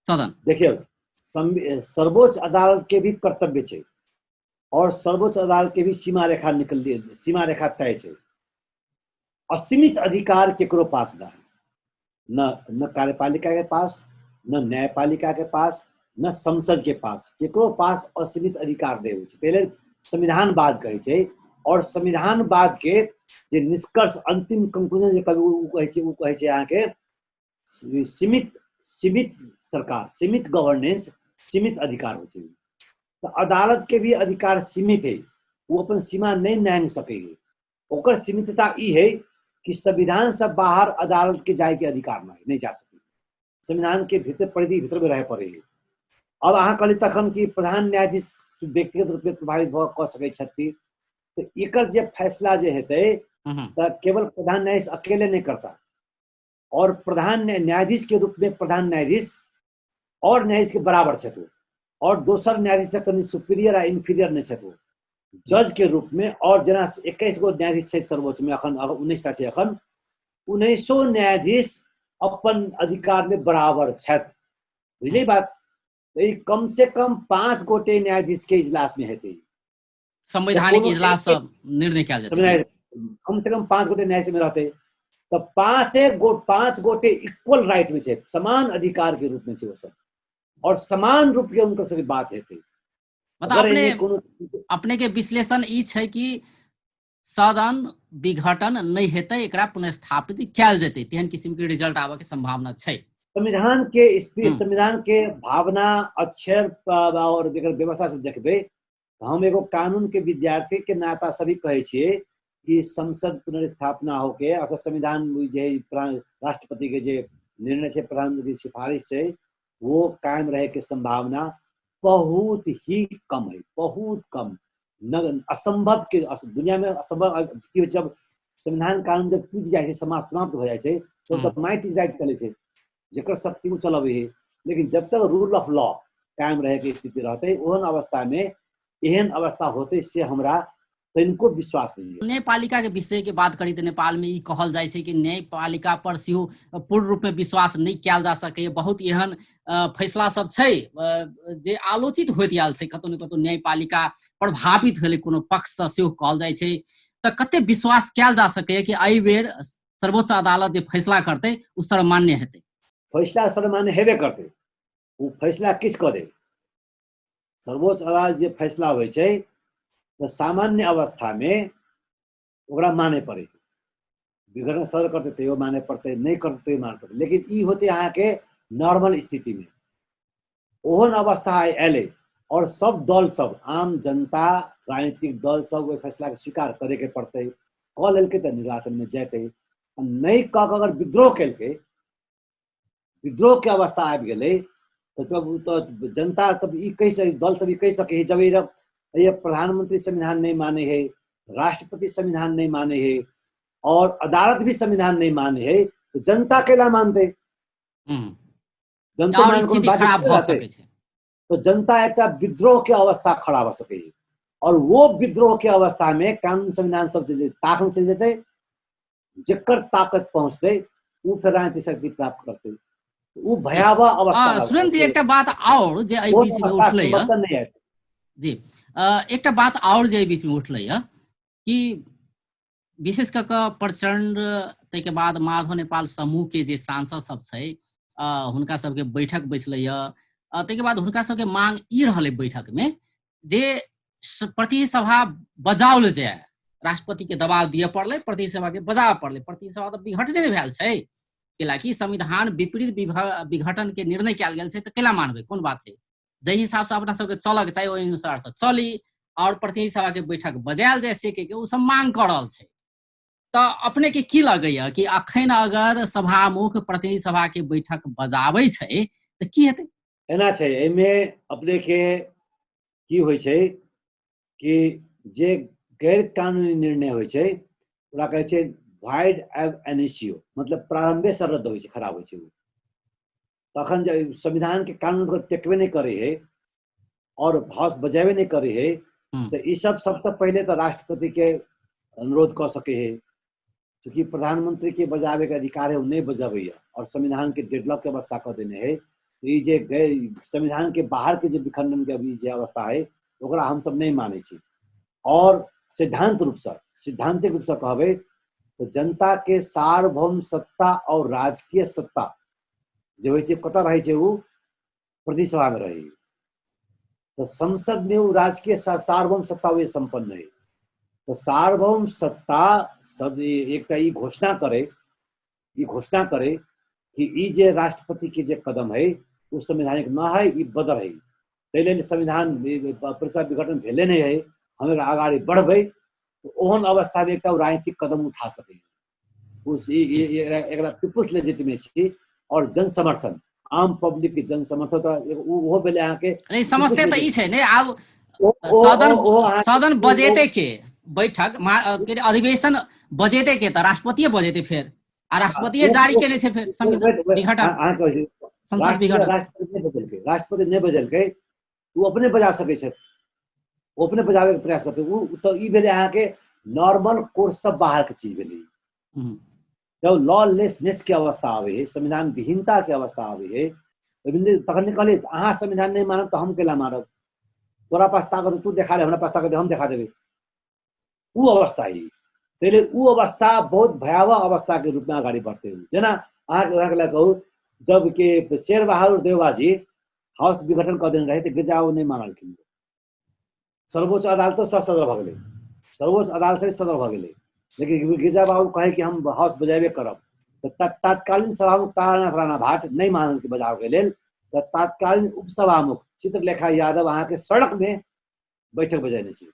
सदन? देखियौ, सर्वोच्च अदालत के भी कर्तव्य छै और सर्वोच्च अदालत के भी सीमा रेखा निकल, सीमा रेखा तय छै। असीमित अधिकार केकरो पास न है, न कार्यपालिका के पास, न न्यायपालिका के पास, न संसद के पास, केकरो पास असीमित अधिकार नहीं होइ छै। पहिले संविधानवाद कहै छै और संविधानवाद के जे निष्कर्ष अंतिम कंक्लूजन जे कभी उ कहै छै, उ कहै छै अहाँके सीमित सरकार, सीमित गवर्नेंस, सीमित अधिकार होइ छै। तऽ अदालत के भी अधिकार सीमित है, वो अपन सीमा नहीं नांग सकै है। ओकर सीमितता ई है कि संविधान से बाहर अदालत के जाय के अधिकार नहीं, नहीं जा सके, संविधान के भीतर परिधि भीतर में रहे पड़े है। अब अहाँ कहली तखन कि प्रधान न्यायाधीश व्यक्तिगत रूप में प्रभावित भऽ कऽ सकै छथि, तऽ एकर जे फैसला जे हेतै तऽ केवल प्रधान न्यायाधीश अकेले नहीं करता, और प्रधान न्यायाधीश के रूप में प्रधान न्यायाधीश और न्यायाधीश के बराबर छथि, और दोसर न्यायाधीश से कनि सुपीरियर आ इन्फीरियर नहीं छथि जज के रूप में। और जेना 21 गो न्यायाधीश छथि सर्वोच्च में, अखन 19 टा छै, अखन 19 न्यायाधीश अपन अधिकार में बराबर छथि। बुझलियै बात? तऽ ई कम से कम 5 गोटे न्यायाधीश के इजलास में हेतै, संवैधानिक कोनो इजलास एक- से निर्णय कयल जेतै। संवैधानिक कम से कम 5 गोटे न्यायाधीश में रहतै, तऽ 5 गोटे इक्वल राइट में छै, समान अधिकार के रूप में छै वो सब, और समान रूप के उनकर सबके बात हेतै। मतलब अगर एहिमे कोनो अपने के विश्लेषण ई छै कि सदन विघटन नहीं हेतै, एकरा पुनर्स्थापित कयल जेतै, तेहन किसिम के रिजल्ट आबऽ के संभावना छै। संविधान के स्पीच, संविधान के भावना, अक्षर और एकर व्यवस्था सब देखबै, हम एगो कानून के विद्यार्थी के नाता सभी कहै छियै कि संसद पुनर्स्थापना होके अथवा संविधान जे राष्ट्रपति के जे निर्णय छै, प्रधानमंत्री के सिफारिश छै, वो कायम रहे के संभावना बहुत ही कम है, बहुत कम, न असंभव के दुनिया में असंभव कि जब संविधान कानून जब टूट जाइ छै, समाप्त हो जाइ छै, तो तब माइट is right चलै छै, जेकर शक्ति ओ चलबै है। लेकिन जब तक रूल ऑफ लॉ कायम रहे के स्थिति रहतै, ओहन अवस्था में एहन अवस्था होतै से हमरा तनिको विश्वास नहीं है। न्यायपालिका के विषय के बात करी तऽ नेपाल में ई कहल जाइ छै कि न्यायपालिका पर सेहो पूर्ण रूप में विश्वास नहीं कयल जा सकैए। बहुत एहन फैसला सब छै जे आलोचित होइत आयल छै, कतौ ने कतौ न्यायपालिका प्रभावित भेलै कोनो पक्ष से सेहो कहल जाइ छै। तऽ कते विश्वास कयल जा सकैए कि एहि बेर सर्वोच्च अदालत जे फैसला करतै ओ सर्वमान्य हेतै? फैसला सर्वमान्य हेबे करतै, ओ फैसला किस कऽ दे। सर्वोच्च अदालत जे फैसला होइ छै तऽ सामान्य अवस्था में ओकरा माने पड़ै छै, विघटन सदर करतै तैयो माने पड़तै, नहि करतै तैयो माने पड़तै। लेकिन ई होतै अहाँके नॉर्मल स्थिति में। ओहन अवस्था आइ एलै और सब दल सब, आम जनता, राजनीतिक दल सब ओहि फैसला के स्वीकार करे के पड़तै। कऽ लेलकै तऽ निर्वाचन में जेतै, आ नहि कऽ कऽ अगर विद्रोह केलकै, विद्रोह के अवस्था आबि गेलै तऽ तब ओ तऽ जनता तब ई कहि सकै, दल सब ई कहि सकै है, जब ई प्रधानमंत्री संविधान नहीं माने है, राष्ट्रपति संविधान नहीं माने है और अदालत भी संविधान नहीं माने है, तो जनता केला मानते? जनता और माने कोनो स्थिति बात खराब नहीं भऽ रहतै। सकै छै। तो जनता एकटा विद्रोह के अवस्था खड़ा भऽ सकै है, और वो विद्रोह के अवस्था में कानून संविधान सब चलि जेतै, ताक में चलि जेतै, जेकर ताकत पहुंचतै ओ फेर राजनीतिक शक्ति प्राप्त करतै। ओ भयावह अवस्था रहतै। सुरेंद्र जी, एकटा बात आओर जे एहि ओ बीच में अवस्था उठलै हँ। परिवर्तन नहि हेतै। जी, एकटा बात आओर जे एहि बीच में उठलै हँ कि विशेष कऽ कऽ प्रचण्ड, ताहिके बाद माधव नेपाल समूह के जे सांसद सब छै, हुनका सबके बैठक बैसलैए। ताहिके बाद हुनका सबके मांग ई रहलै बैठकमे जे प्रतिनिधि सभा बजाओल जाय, राष्ट्रपतिके दबाव दिअ पड़लै, प्रतिनिधि सभाके बजाबऽ पड़लै। प्रतिनिधि सभा तऽ विघटने नहि भेल छै, कैलाकि संविधान विपरीत विघटनके निर्णय कयल गेल छै, तऽ केला मानबै, कोन बात छै? जाहि हिसाबसँ अपना सबके चलऽके चाही ओहि अनुसारसँ चली आओर प्रतिनिधि सभाके बैठक बजायल जाय, से के ओ सब मांग कऽ रहल छै। तऽ अपने के की लगैया कि अखन अगर सभामुख प्रतिनिधि सभा के बैठक बजाबै छै तऽ की हेतै? एना छै, एहिमे अपने के की होइ छै कि जे गैर कानूनी निर्णय होइ छै ओकरा कहै छै वाइड एब एनिशियो, मतलब प्रारंभे से रद्द होइ छै, खराब होइ छै ओ। तखन जे संविधान के कानून को टेकबे नहि करे है और हाउस बजेबे नहि करे है, तऽ ई सब सबसे पहले तऽ राष्ट्रपति के अनुरोध कऽ सके है, चूँकि प्रधानमंत्री के बजाबे के अधिकार है, वो नहीं बजाबैया और संविधान के डेडलॉक के अवस्था कऽ देने है। ई जे गैर संविधान के बाहर के जे विखंडन के अभी जे अवस्था है ओकरा हम सब नहीं मानै छी। और सिद्धांत रूप से, सिद्धांतिक रूप से कहबै तऽ जनता के सार्वभौम सत्ता और राजकीय सत्ता जे होइ छै कतऽ रहै छै, ओ प्रतिनिधि सभा में रहै। तऽ संसद में ओ राजकीय सार्वभौम सत्ता वह संपन्न है। तऽ सार्वभौम सत्ता सब एकटा ई घोषणा करे, ई घोषणा करे कि ई जे राष्ट्रपति के जे कदम है वो संवैधानिक न है, ई बदर है, ताहि लेल संविधान परिषद विघटन भेले नहीं है, हम एकरा अगाडि बढ़बै। तऽ ओहन अवस्था में एकटा राजनीतिक कदम उठा सकै उस एकरा पीपुल्स लेजिटिमेसी और जन समर्थन, आम पब्लिक के जन समर्थन तऽ ओहो भेलै अहाँके। नहीं, समस्या तऽ ई छै ने, आब सदन सदन बजेते के बैठक अधिवेशन बजेते के तऽ राष्ट्रपतिये बजेते फेर, आ राष्ट्रपतिये जारी केने छै फेर संविधान विघटन, संसद विघटन। राष्ट्रपति नहि बदलकै, राष्ट्रपति नहि बदलकै, ओ अपने बजा सकै छथि, ओ अपने बजाबे के प्रयास करतै। ओ तऽ ई भेलै अहाँके नॉर्मल कोर्स सब बाहर के चीज भेलै। जब लॉलेसनेस के अवस्था आबै है, संविधान विहीनता के अवस्था आबै है, तखन नहि कहलियै अहाँ संविधान नहि मानब तऽ हम केला मानब, तोरा पास ताकत तू देखा दे, हमरा पास ताकत हम देखा देबै, उ अवस्था ही। ताहि लेल उ अवस्था बहुत भयावह अवस्था के रूप में अगाडि बढ़ते हुए। जेना अहाँके उदाहरण के कहू, जब के शेर बहादुर देवबाजी हाउस विघटन कऽ देने रहे तऽ गिरजा नहि मानलखिन, सर्वोच्च अदालतो सब सदर भऽ गेलै, सर्वोच्च अदालत से सदर भऽ गेलै, लेकिन गिरजा बाबू कहे कि हम हाउस बजेबे करब, तऽ तात्कालीन सभामुख तारानाथ राणा भाट नहि मानलखिन बजाबके लेल, तऽ तात्कालीन उपसभामुख चित्रलेखा यादव अहाँके सड़क में बैठक बजेने छै,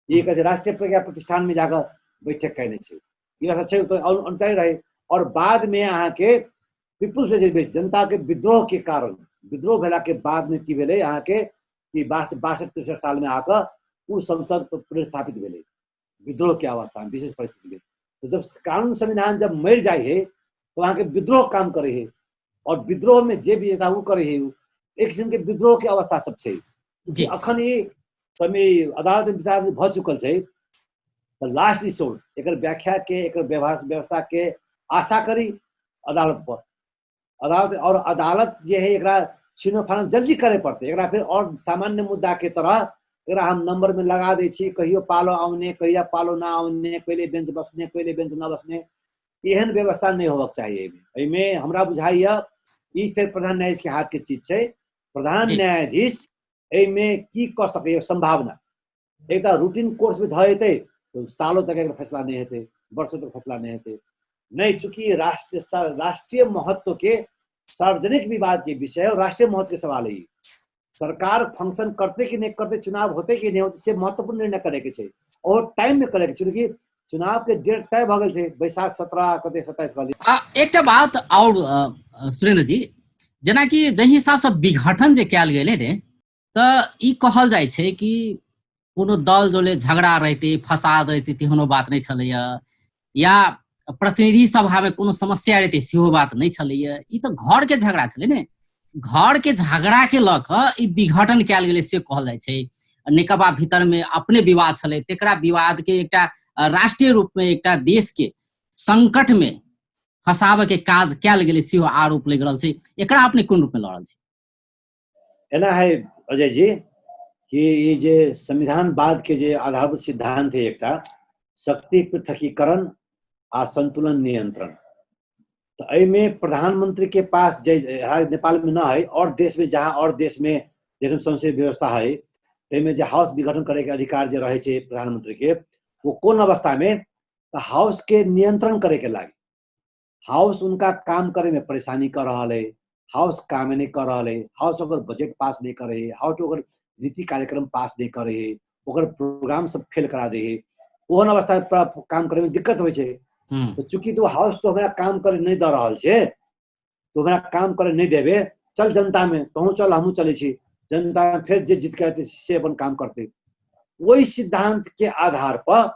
ई कहै छै राष्ट्रीय प्रज्ञा प्रतिष्ठान में जाकऽ बैठक कयने छै, ई बात सब छै, तऽ अनुताई रहे। और बाद में अहाँके पीपुल्स रेजिस्टेंस जनता के विद्रोह के कारण, विद्रोह भेला के बाद में की भेलै अहाँके कि 62-63 साल में आकऽ ओ संसद पुनर्स्थापित भेलै विद्रोह के अवस्था में, विशेष परिस्थिति में। तो जब कानून संविधान जब मरि जाइ है तो अहाँके विद्रोह काम करे है, और विद्रोह में जे भी नेता वो करे है, एक किसिम के विद्रोह के अवस्था सब छै। अखन ई समय अदालत में विचार भऽ चुकल छै, तऽ लास्ट रिसोर्ट एकर व्याख्या के, एकर व्यवहार व्यवस्था के आशा करी अदालत पर, अदालत और अदालत जे है एकरा छीनो फानो जल्दी करे पड़तै, एकरा फिर और सामान्य मुद्दा के तरह एकरा हम नंबर में लगा दै छी, कहियो पालो आउने, कहिया पालो ना आउने, कहिले बेंच बसने, कहिले बेंच न बसने, एहन व्यवस्था नहीं होबक चाहिए। एहिमे एहिमे हमरा बुझाइया ई फेर प्रधान न्यायाधीश के हाथ के चीज छै, प्रधान न्यायाधीश एहिमे की कऽ सकैया संभावना, एकटा रूटीन कोर्स में धऽ जेतै तऽ सालों तक एकर फैसला नहीं हेतै, वर्षों तक फैसला नहीं हेतै। नहीं, चूंकि राष्ट्रीय महत्व के सार्वजनिक विवाद के विषय है और राष्ट्रीय महत्व के सवाल है, सरकार फंक्शन करते कि नहीं करते, चुनाव होते कि नहीं होते, से महत्वपूर्ण निर्णय करे के छै और टाइम में करे के छै, चूंकि चुनाव के डेट तय भऽ गेल छै बैसाख 17 कते 27 वाली। एकटा बात और सुरेंद्र जी, जेनाकि जाहि हिसाब से विघटन जे कयल गेलै ने, तऽ ई कहल जाइ छै कि कोनो दल जोले झगड़ा रहितै, फसाद रहितै, तेहनो बात नहि छलैया, या प्रतिनिधि सभामे कोनो समस्या रहितै सेहो बात नहि छलैया, ई तऽ घरके झगड़ा छलै ने, घरके झगड़ाके लऽ कऽ ई विघटन कयल गेलै से कहल जाइ छै। नेकपा भीतरमे अपने विवाद छलै, तेकरा विवादके एकटा राष्ट्रीय रूपमे एकटा देशके संकटमे फसाबऽके काज कयल गेलै सेहो आरोप लागि रहल छै, एकरा अपने कोन रूपमे लऽ रहल छी? एना है अजय जी कि ई जे संविधानवाद के जे आधारभूत सिद्धांत है एकटा शक्ति पृथकीकरण आ संतुलन नियंत्रण, तऽ एहिमे प्रधानमंत्री के पास जे नेपाल में न है और देश में, जहाँ और देश में जखन संसदीय व्यवस्था है ताहिमे जे हाउस विघटन करे के अधिकार जे रहे छै प्रधानमंत्री के, वो कोन अवस्था में? तऽ हाउस के नियंत्रण करे के लागी। हाउस उनका काम करे में परेशानी कर रहा है, हाउस काम नहीं कर रहा है, हाउस ओकर बजट पास नहीं करे है, हाउस ओकर नीति कार्यक्रम पास नहीं करे है, ओकर प्रोग्राम सब फेल करा दे है, ओहन अवस्था पर काम करे में दिक्कत होइ छै। तो चूंकि तो हाउस तो हमरा काम करे नहीं दऽ रहल छै, तो हमरा काम करे नहीं देबे, चल जनता में तोहूँ चल हमहूँ चलै छी, जनता में फेर जे जीत के एतै से अपन काम करतै। ओहि सिद्धांत के आधार पर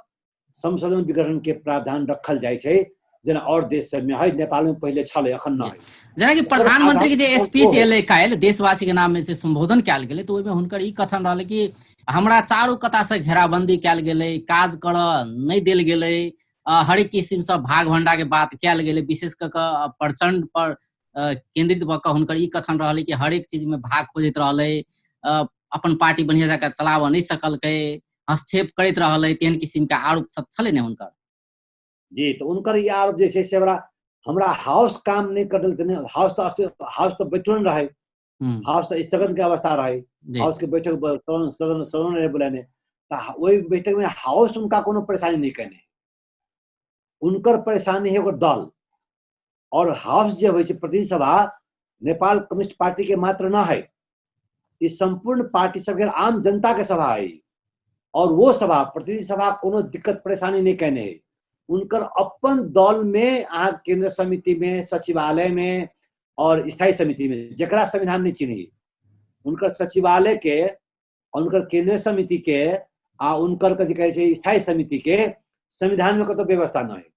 संशोधन विघटन के प्रावधान रखल जाइ छै, जेना और देश सब में है, नेपाल में पहिले छलै, अखन न है। जेनाकि प्रधानमंत्री के जे स्पीच एलै काल्हि देशवासी के नाम में से संबोधन कयल गेलै, तऽ ओहिमे हुनकर ई कथन रहलै कि हमरा चारू कता से घेराबंदी कयल गेलै, काज करऽ नहि देल गेलै, हरेक किसिम से भाग भंडा के बात कयल गेलै। विशेष कऽ कऽ प्रचंड पर केंद्रित भऽ कऽ हुनकर ई कथन रहलै कि हरेक चीज में भाग खोजैत रहलै, अपन पार्टी बढ़िया जकाँ चलाबऽ नहि सकलकै, हस्तक्षेप करैत रहलै, तेहन किसिम के आरोप सब छलै ने हुनकर। जी, तऽ हुनकर ई आरोप जे छै से हमरा हाउस काम नहि कर देलकै, नहि, हाउस तऽ हाउस तऽ बैठलो नहि रहै, हाउस तऽ स्थगन के अवस्था रहै, हाउस के बैठक सदन सदन रहे बोलेने, तऽ ओहि बैठक में हाउस हुनका कोनो परेशानी नहि केने, हुनकर परेशानी है ओकर दल और हाउस जे होइ छै प्रतिनिधि सभा नेपाल कम्युनिस्ट पार्टी के मात्र न है, ई संपूर्ण पार्टी सबके आम जनता के सभा है और वो सभा प्रतिनिधि सभा कोनो दिक्कत परेशानी नहीं केने है। उनकर अपन दल में अहाँ केंद्र समिति में, सचिवालय में और स्थायी समिति में जकरा संविधान नहीं चिन्ही, उनकर सचिवालय के और उनकर केंद्रीय समिति के आ उनकर कथी कहै छै स्थायी समिति के संविधान में कतौ व्यवस्था न है।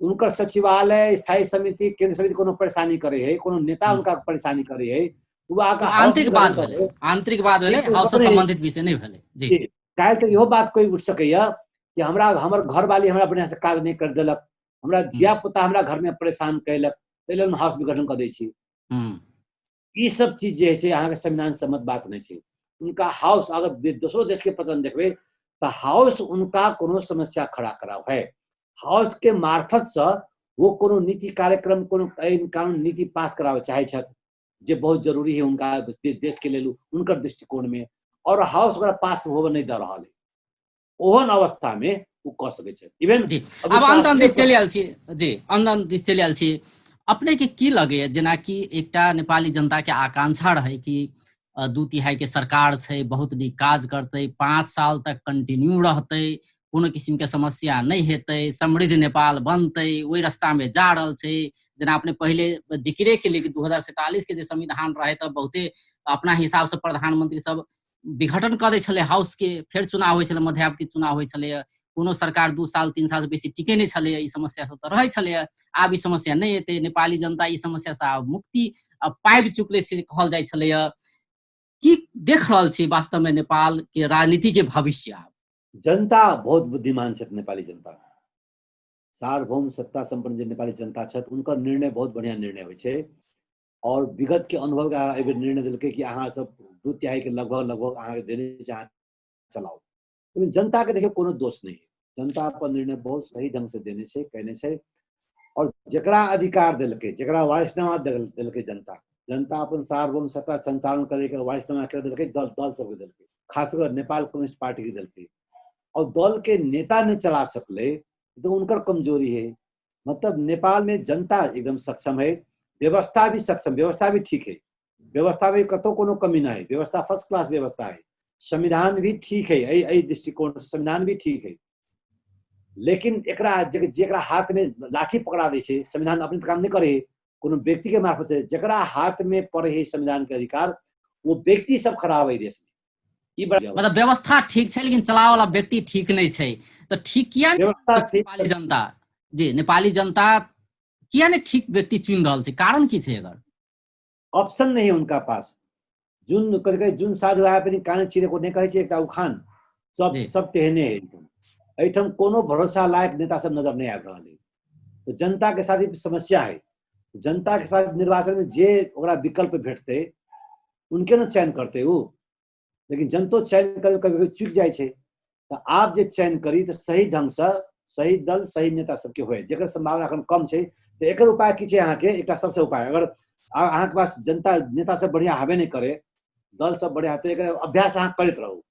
उनकर सचिवालय, स्थायी समिति, केंद्र समिति कोनो परेशानी करे है, कोनो नेता उनका परेशानी करे है, वो आके हाउस आंतरिक में बात गठन भेलै, करे। आंतरिक बात भेलै, बिल्कुल, हाउस से अपने संबंधित विषय नहीं भेलै। जी। जी, काल्हि तऽ इहो बात कोई उठ सकैया कि हमर घरवाली हमरा बढ़िया से काज नहीं कर देलक, हमरा धिया पुता हमरा घर में परेशान कैलक, ताहि लेल हम हाउस विघटन कऽ दै छी। ई सब चीज जे छै अहाँके संविधान सम्मत बात नहि छै। उनका हाउस अगर दोसरो देश के प्रचलन देखबै तऽ हाउस उनका कोनो समस्या खड़ा कराव है, हाउस के मार्फत से वो कोनो नीति कार्यक्रम, कोनो ऐन कानून नीति पास करावे चाहे छथि जे बहुत जरूरी है उनका देश के लेल उनकर दृष्टिकोण में, और हाउस ओकरा पास होबे नहीं दऽ रहल है, ओहन अवस्था में ओ कऽ सकै छथि। इवन जी, अभी आब अंत अंत शास्त्रीय चलि आयल छी। जी, अंत अंत चलि आयल छी। अपने के की लगैया, जेनाकि एकटा नेपाली जनता के आकांक्षा रहे कि 2/3 के सरकार छै, बहुत नीक काज करतै, 5 साल तक कंटिन्यू रहतै, कोनो किसिम के समस्या नहि हेतै, समृद्ध नेपाल बनतै, ओहि रास्ता में जा रहल छै। जेना अपने पहिले जिक्रे के लिए कि 2047 के जे संविधान रहे तऽ बहुते अपना हिसाब से प्रधानमंत्री सब विघटन कऽ दै छलै हाउस के, फेर चुनाव होइ छलै, मध्यावधि चुनाव होइ छलैया, कोनो सरकार 2 साल 3 साल से बेसी टिके नहि छलैया, ई समस्या सब तऽ रहै छलैया। आब ई समस्या नहि एतै, नेपाली जनता ई समस्या से आब मुक्ति पाबि चुकलै से कहल जाइ छलैया। की देख रहल छी वास्तव में नेपाल के राजनीति के भविष्य? आब जनता बहुत बुद्धिमान छथि, नेपाली जनता सार्वभौम सत्ता सम्पन्न जे नेपाली जनता छथि उनकर निर्णय बहुत बढ़िया निर्णय होइ छै और विगत के अनुभव के आधार एहि निर्णय देलकै कि अहाँ सब 2/3 के लगभग लगभग अहाँके देने छै, अहाँ चलाउ। लेकिन जनता के देखियौ कोनो दोष नहि है, जनता अपन निर्णय बहुत सही ढंग से देने छै, केने छै और जकरा अधिकार देलकै, जकरा वारिसनामा देलकै जनता, जनता अपन सार्वभौम सत्ता संचालन करे के वारिसनामा के देलकै, दल सबके देलकै, खास कर नेपाल कम्युनिस्ट पार्टी के देलकै और दल के नेता नहीं चला सकले तो उनकर कमजोरी है। मतलब नेपाल में जनता एकदम सक्षम है, व्यवस्था भी सक्षम, व्यवस्था भी ठीक है, व्यवस्था में कतौ कोनो कमी नहीं है, व्यवस्था फर्स्ट क्लास व्यवस्था है, संविधान भी ठीक है, एहि दृष्टिकोण से संविधान भी ठीक है। लेकिन एकरा जेकरा हाथ में लाठी पकड़ा दै छै, संविधान अपने काम नहीं करे, कोनो व्यक्ति के मार्फत से जेकरा हाथ में पड़े है संविधान के अधिकार, वो व्यक्ति सब खराब है देश में। ई बड़ा मतलब व्यवस्था ठीक छै लेकिन चलावे वाला व्यक्ति ठीक नहीं छै, तो ठीक किया नहीं व्यवस्था ठीक नेपाली जनता? जी, नेपाली जनता किया नहीं ठीक व्यक्ति चुन रहल छै, कारण की छै? अगर ऑप्शन नहीं है उनका पास। जुन कभी कभी जुन साधु आए पनि कान चिरेको नहीं कहै छै एकटा उखान, सब तेहने है। एहिठाम कोनो भरोसा लायक नेता सब नजर नहीं आबि रहल है। तो जनता के साथ ई समस्या है, जनता के साथ निर्वाचन में जे ओकरा विकल्प भेटतै उनके न चयन करतै उ, लेकिन जनतो चयन करे कभी कभी चूक जाइ छै। तऽ आब जे चयन करी तऽ सही ढंग से सही दल सही नेता सबके होय, जेकर संभावना अखन कम छै। तऽ एकर उपाय की छै अहाँके? एकटा सबसे उपाय, अगर अहाँके पास जनता नेता सब बढ़िया हेबे नहि करे, दल सब बढ़िया, तऽ एकर अभ्यास अहाँ करैत रहू,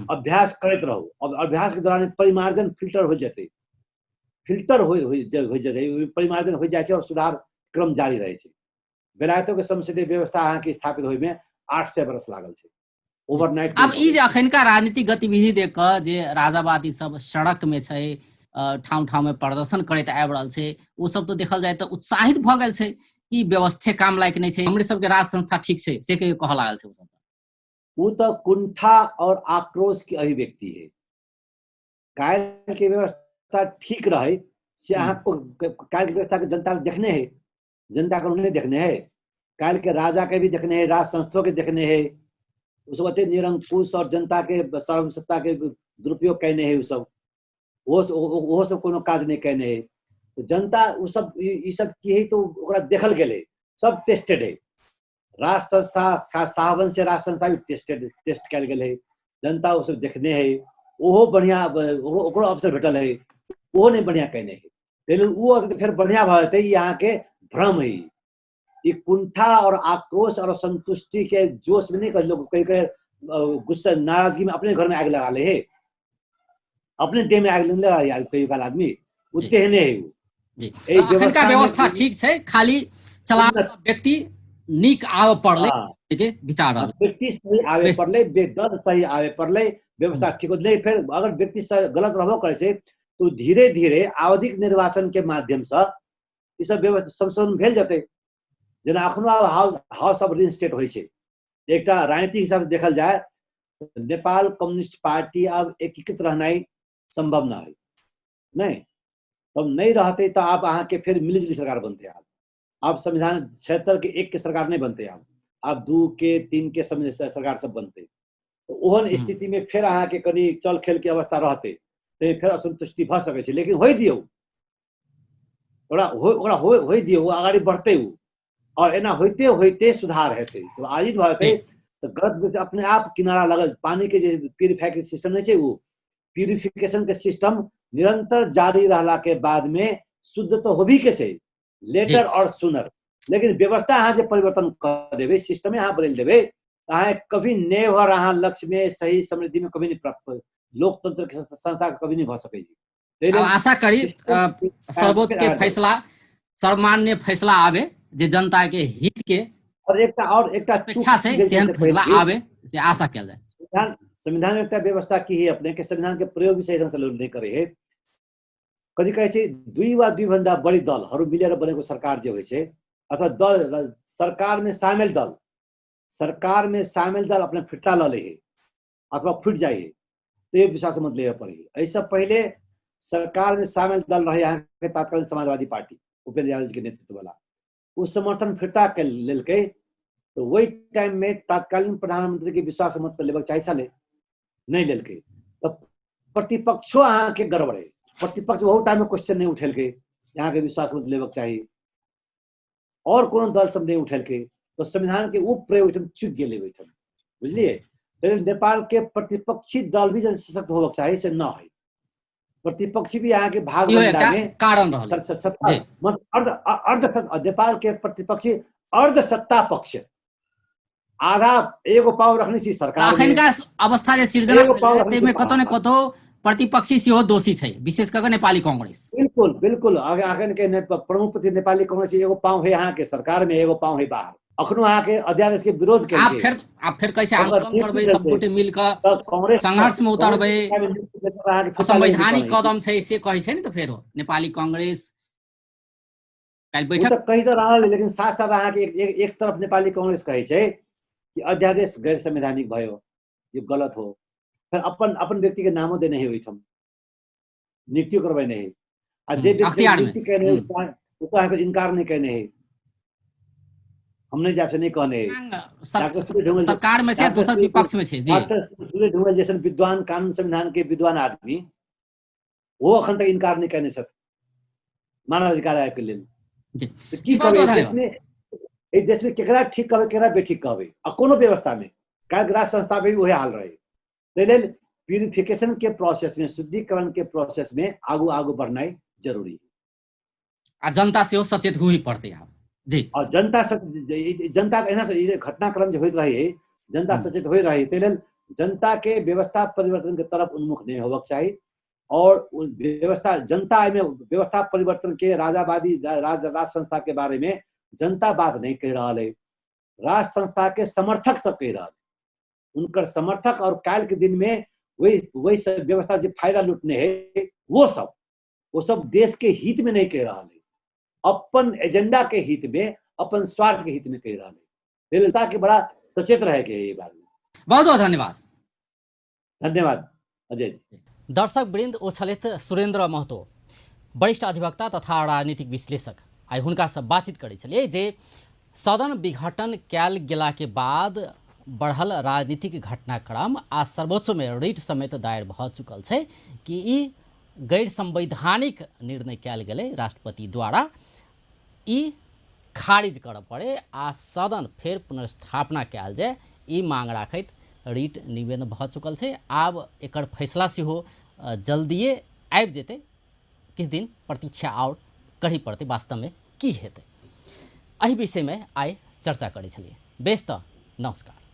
अभ्यास करैत रहू। अब अभ्यास के दौरान परिमार्जन फिल्टर हो जेतै, फिल्टर हो जेतै, परिमार्जन हो जाइ छै और सुधार क्रम जारी रहै छै। बेलायतो के संसदीय व्यवस्था अहाँके स्थापित होइमे 800 वर्ष लागल छै, ओवरनाइट। आब ई जे अखनका राजनीतिक गतिविधि देख कऽ जे राजावादी सब सड़क में छै, ठाउँ ठाउँ में प्रदर्शन करैत आबि रहल छै, ओ सब तऽ देखल जाय तऽ उत्साहित भऽ गेल छै ई व्यवस्थे काम लायक नहि छै, हमरे सबके राज संस्था ठीक छै, से कहियो कहऽ लागल छै ओ सब। ओ तऽ कुंठा और आक्रोश के अभिव्यक्ति है। काल्हि के व्यवस्था ठीक रहे से अहाँ काल्हि के व्यवस्था के जनता देखने है, जनता के नहीं देखने है, काल्हि के राजा के भी देखने है, राज संस्थो के देखने है, ओ सब अते निरंकुश और जनता के सर्वसत्ता के दुरुपयोग केने है, ओ सब ओहो सब कोनो काज नहीं केने है। तो जनता ओ सब ई सब की है तो ओकरा देखल गेलै, सब टेस्टेड है। राज संस्था साहबन से राज संस्था भी टेस्टेड टेस्ट कयल गेल है, जनता ओ सब देखने है, ओहो बढ़िया ओकरो अवसर भेटल है, ओहो नहीं बढ़िया केने है। ताहि ओ अगर फेर बढ़िया भऽ जेतै, ई अहाँके भ्रम है। ई कुंठा और आक्रोश और असंतुष्टि के जोश में नहीं कर, लोग कहीं कहीं गुस्सा नाराजगी में अपने घर में आग लगा ले है, अपने देह में आग लगा ले कई बार आदमी, ओ तेहने है ओ। जी, अखनका व्यवस्था ठीक छै, खाली चला व्यक्ति नीक आबऽ पड़लै के विचार रहल, व्यक्ति सही आबे पड़लै, दल सही आबे पड़लै, व्यवस्था ठीक होतै। फेर अगर व्यक्ति गलत रहबो करै छै तो धीरे धीरे आवधिक निर्वाचन के माध्यम से ई सब व्यवस्था संशोधन भेल जेतै। जेना अखनो आब हाउस ऑफ रिस्टेट होइ छै, एकटा राजनीतिक हिसाब से देखल जाय नेपाल कम्युनिस्ट पार्टी आब एकीकृत रहनाइ संभव न है, नहीं तब नहीं रहते तो आप अहाँके फेर मिलीजुली सरकार बनते। आब संविधान 76 के 1 के सरकार नहीं बनते, आब 2 के 3 के सरकार सब बनते। तो ओहन स्थिति में फेर अहाँके कनि चल खेल के अवस्था रहते, तो फेर असंतुष्टि भऽ सकै छै, लेकिन होइ दियौ ओकरा होइ दियौ, ओ अगाडि बढ़तै ओ, और एना होइते होइते सुधार हेतै। जब आजिज भऽ जेतै तऽ गलत से अपने आप किनारा लगल। पानी के जे प्यूरिफाई के सिस्टम नहीं छै, वो प्यूरिफिकेशन के सिस्टम निरंतर जारी रहला के बाद में शुद्ध तो होबी के छै, लेटर और सुनर। लेकिन व्यवस्था अहाँ जे परिवर्तन कर देबै, सिस्टमे अहाँ बदलि देबै, अहाँ कभी नेवर अहाँ लक्ष्य में सही समृद्धि में कभी नहीं प्राप्त, लोकतंत्र के संस्था कभी नहीं भऽ सकै छै। आशा करी सर्वोच्च के फैसला, सर्वमान्य फैसला आवे जे जनता के हित के और एकटा अपेक्षा से तेहन फैसला आवे से आशा कयल जाय। संविधान एकटा व्यवस्था की है अपने के संविधान के प्रयोग भी सही ढंग से लोग नहीं करे है। कथी कहै छै, 2 वा 2 भन्दा बढी दलहरू मिलेर बनेको सरकार जे होइ छै, अथवा दल सरकार में शामिल दल, सरकार में शामिल दल अपने फिर्ता लऽ लै है अथवा फुटि जाइ है, तो ये विश्वास मत लेबऽ पड़े है। एहिसँ पहिले सरकार में शामिल दल रहे अहाँके तात्कालीन समाजवादी पार्टी उपेंद्र यादव जी के नेतृत्व वाला, ओ समर्थन फिर्ता के लेलकै। तो वही टाइम में तात्कालीन प्रधानमंत्री के विश्वास मत लेबक चाही छलै, नहीं लेलकै। तो प्रतिपक्षो अहाँके गड़बड़ है, प्रतिपक्ष ओहो टाइम में क्वेश्चन नहीं उठेलकै अहाँके विश्वास मत लेबक चाही, और कोनो दल सब नहीं उठेलकै। तो संविधान के उ प्रयोग ओहिठाम चुकि गेलै ओहिठाम, बुझलियै। नेपाल के प्रतिपक्षी दल भी जे सशक्त होबक चाही से न है। प्रतिपक्षी भी अहाँके भाग में कारण रहल सत्ता अर्ध अर्ध नेपाल के प्रतिपक्षी अर्ध सत्ता पक्ष, आधा एगो पाव रखने छी सरकार। अखनका अवस्था जे सिर्जना ताहिमे कतौ ने कतौ प्रतिपक्षी सेहो दोषी छै, विशेष कऽ नेपाली कांग्रेस। बिल्कुल बिल्कुल, अखन के प्रमुख प्रति नेपाली कांग्रेस एगो पाव है अहाँके सरकार में, एगो पाव है बाहर। अखनो अहाँके अध्यादेश के विरोध के आप फेर कैसे आंदोलन करबै, सब गोटे मिल कऽ कांग्रेस संघर्ष में उतरबै, असंवैधानिक कदम छै से कहै छै ने। तऽ फेरो नेपाली कांग्रेस काल्हि बैठक तऽ कहि तऽ रहल, लेकिन साथ साथ अहाँके एक तरफ नेपाली कांग्रेस कहै छै कि अध्यादेश गैर संवैधानिक भयो, यो गलत हो, फेर अपन अपन व्यक्ति के नामो देने है ओहिठाम, नियुक्तियो करबेने है, आ जे व्यक्ति नियुक्ति केने है उसको अहाँके इनकार नहीं केने है, हम नहीं जाब से नहीं कहने है। सरकार में छै, दोसर विपक्ष में छै। डॉक्टर सूर्य ढुंगेल जैसन विद्वान, कानून संविधान के विद्वान आदमी, वो अखन तक इनकार नहीं केने छथि मानवाधिकार आयोग के लेल। की कहबै देश में, एहि देश में केकरा ठीक कहबै केकरा बेठीक कहबै, आ कोनो व्यवस्था में काल्हि राज संस्था में भी वही हाल रहे। ताहि लेल प्यूरिफिकेशन के प्रोसेस में, शुद्धिकरण के प्रोसेस में आगू आगू बढ़नाइ जरूरी है। आ जनता सेहो सचेत हुई पड़तै आब। जी। आ जनता जनता एना से घटनाक्रम जे होइत रहे, जनता सचेत होइत रहे, ताहि लेल जनता के व्यवस्था परिवर्तन के तरफ उन्मुख नहीं होबक चाही। और व्यवस्था जनता में व्यवस्था परिवर्तन के राजावादी राज राज संस्था के बारे में जनता बात नहीं कह रहा है, राज संस्था के समर्थक सब कह रहा है, उनकर समर्थक और काल के दिन में वही वही सब व्यवस्था जो फायदा लूटने है वो सब देश के हित में नहीं कह रहा है, अपन एजेंडा के हित में, अपन स्वार्थ के हित में कह रहा है। जनता के बड़ा सचेत रहे के ये बारे में। बहुत बहुत धन्यवाद। धन्यवाद अजय जी। दर्शक वृंद, ओ छलथि सुरेंद्र महतो, वरिष्ठ अधिवक्ता तथा राजनीतिक विश्लेषक। आइ हुनकासँ बातचीत करै छलियै जे सदन विघटन कयल गेलाके बाद बढ़ल राजनीतिक घटनाक्रम आ सर्वोच्चमे रिट समेत दायर भऽ चुकल छै कि ई गैर संवैधानिक निर्णय कयल गेलै राष्ट्रपति द्वारा, ई खारिज करऽ पड़े आ सदन फेर पुनर्स्थापना कयल जाय, ई मांग राखैत रिट निवेदन भऽ चुकल छै। आब एकर फैसला सेहो जल्दिए आबि जेतै, किछु दिन प्रतीक्षा आओर करही पड़तै, वास्तवमे की हेतै एहि विषयमे आइ चर्चा करै छलियै। बेस तऽ नमस्कार।